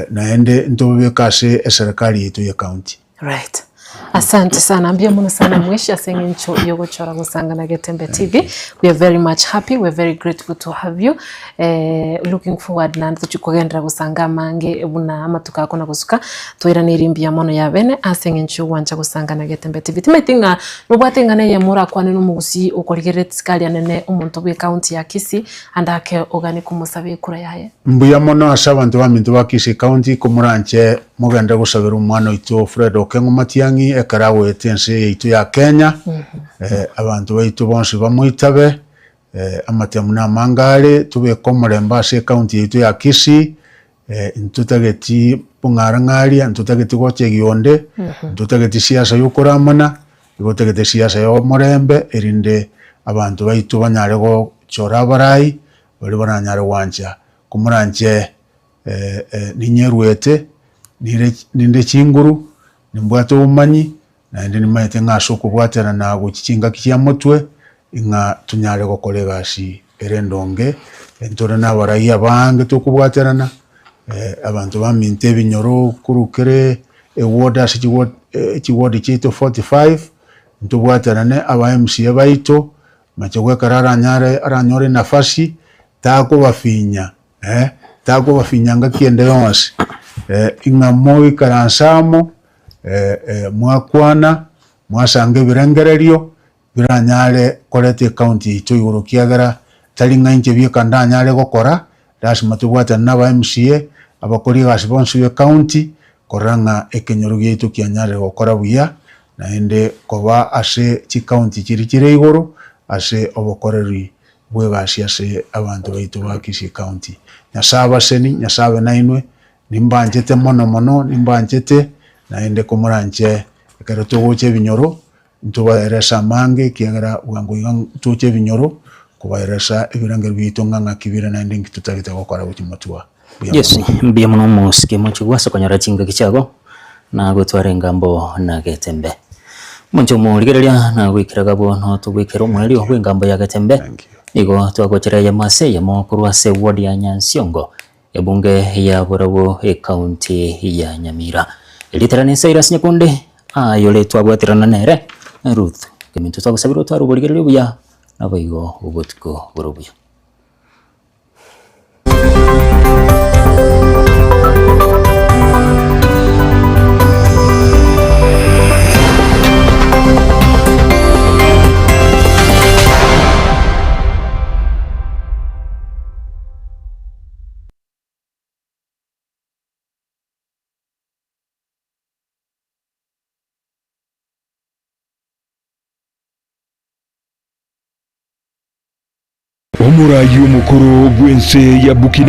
naende ntobabeke ase eserekari yaito ya ecounty. Right. Asante sana mbuya mono sana mweshi ase eng'encho yogochora gosanga na Getembe TV. We are very much happy, we are very grateful to have you. Eh, looking forward naende tochi kogenderera gosanga amange buna amatuko ako na gosuka toiranerie mbuya mono ya bene ase eng'encho yogwancha gosanga na Getembe TV. Timanyeti ng'a nobwate eng'ana eyemo orakwane na omogusii okorigereretie sikari anene omonto bwe county ya Kisii ande ake oganie komosaba ekura yaye. Mbuya mono ase abanto baminto ba Kisii County komoranche mogende gosabera omwana oito Fred Okeng'o Matiang'i ekero agoeta ense yaito ya Kenya. Abanto baito bonsi bamoitabe, amatemu namange are, tobeke omorembe ase ecounty yaito ya Kisii, ntotageti bong'arang'aria, ntotageti gochegia onde, ntotageti siasa yokoramana, igo totagete siasa ya omorembe erinde abanto baito banyare gochora abarai Baria baranyare gwancha komoranche ninyeruete, nire ninde chinguru, nimbwate obomanyi, naende nimanyete ng'a ase okobwaterana gochia chingaki chia motwe, ng'a tonyare gokora egasi ere endonge, ntore na abarai abange tokobwaterana, abanto baminto ebinyoro korwa kere eward ase chiward chiward chiaito 45, ntobwaterane aba MCA baito, Machogu ekero aranyare aranyore enafasi, takobafinya eh, takobafinya ngaki ende yonsi, ng'a moikaranse amo. Mwakwana, mwasanga ebirengererio biranyare koreta ecounty yaito igoro kiagera tari ng'a inche bieka ndanyare gokora, lasima tobwatane na aba MCA, abakori egasi bonsi be county, korora ng'a ekenyoro giaito kianyarire gokora buya, naende koba ase chicounty chiria chire igoro ase obokoreri bw'egasi ase abanto baito ba Kisii County. Nyasae abaseni, Nyasae abe nainwe, nimbanchete mono mono, nimbanchete, naende komoranche ekero togocha ebinyoro, ntobaerese amange ekiagera bwango iga toche ebinyoro, kobaeresa ebirengererio biaito ng'a ng'aki bire naende nki totagete gokora gochia motwe. Mbuya Yes, mono. mbuya mono omosike mochigwa ase okonyora chingaki chiago na gotwara engambo na getembe. Omonche omorigereria na goikera gabwo no togwikera omoerio bw'engambo ya getembe. Thank you. Igo twagochera eyemo ase eyemo korwa ase ward ya Nyansiongo, ebunge ya Borabu, ecounty ya Nyamira. Erieta riane Cyrus Nyakundi, aye ore twabwaterana nere Ruth. Keminto twagosabire otware oborigereria obuya naboigo obotuko bore obuya. Omoraai omokoro bw'ense ya Burkina.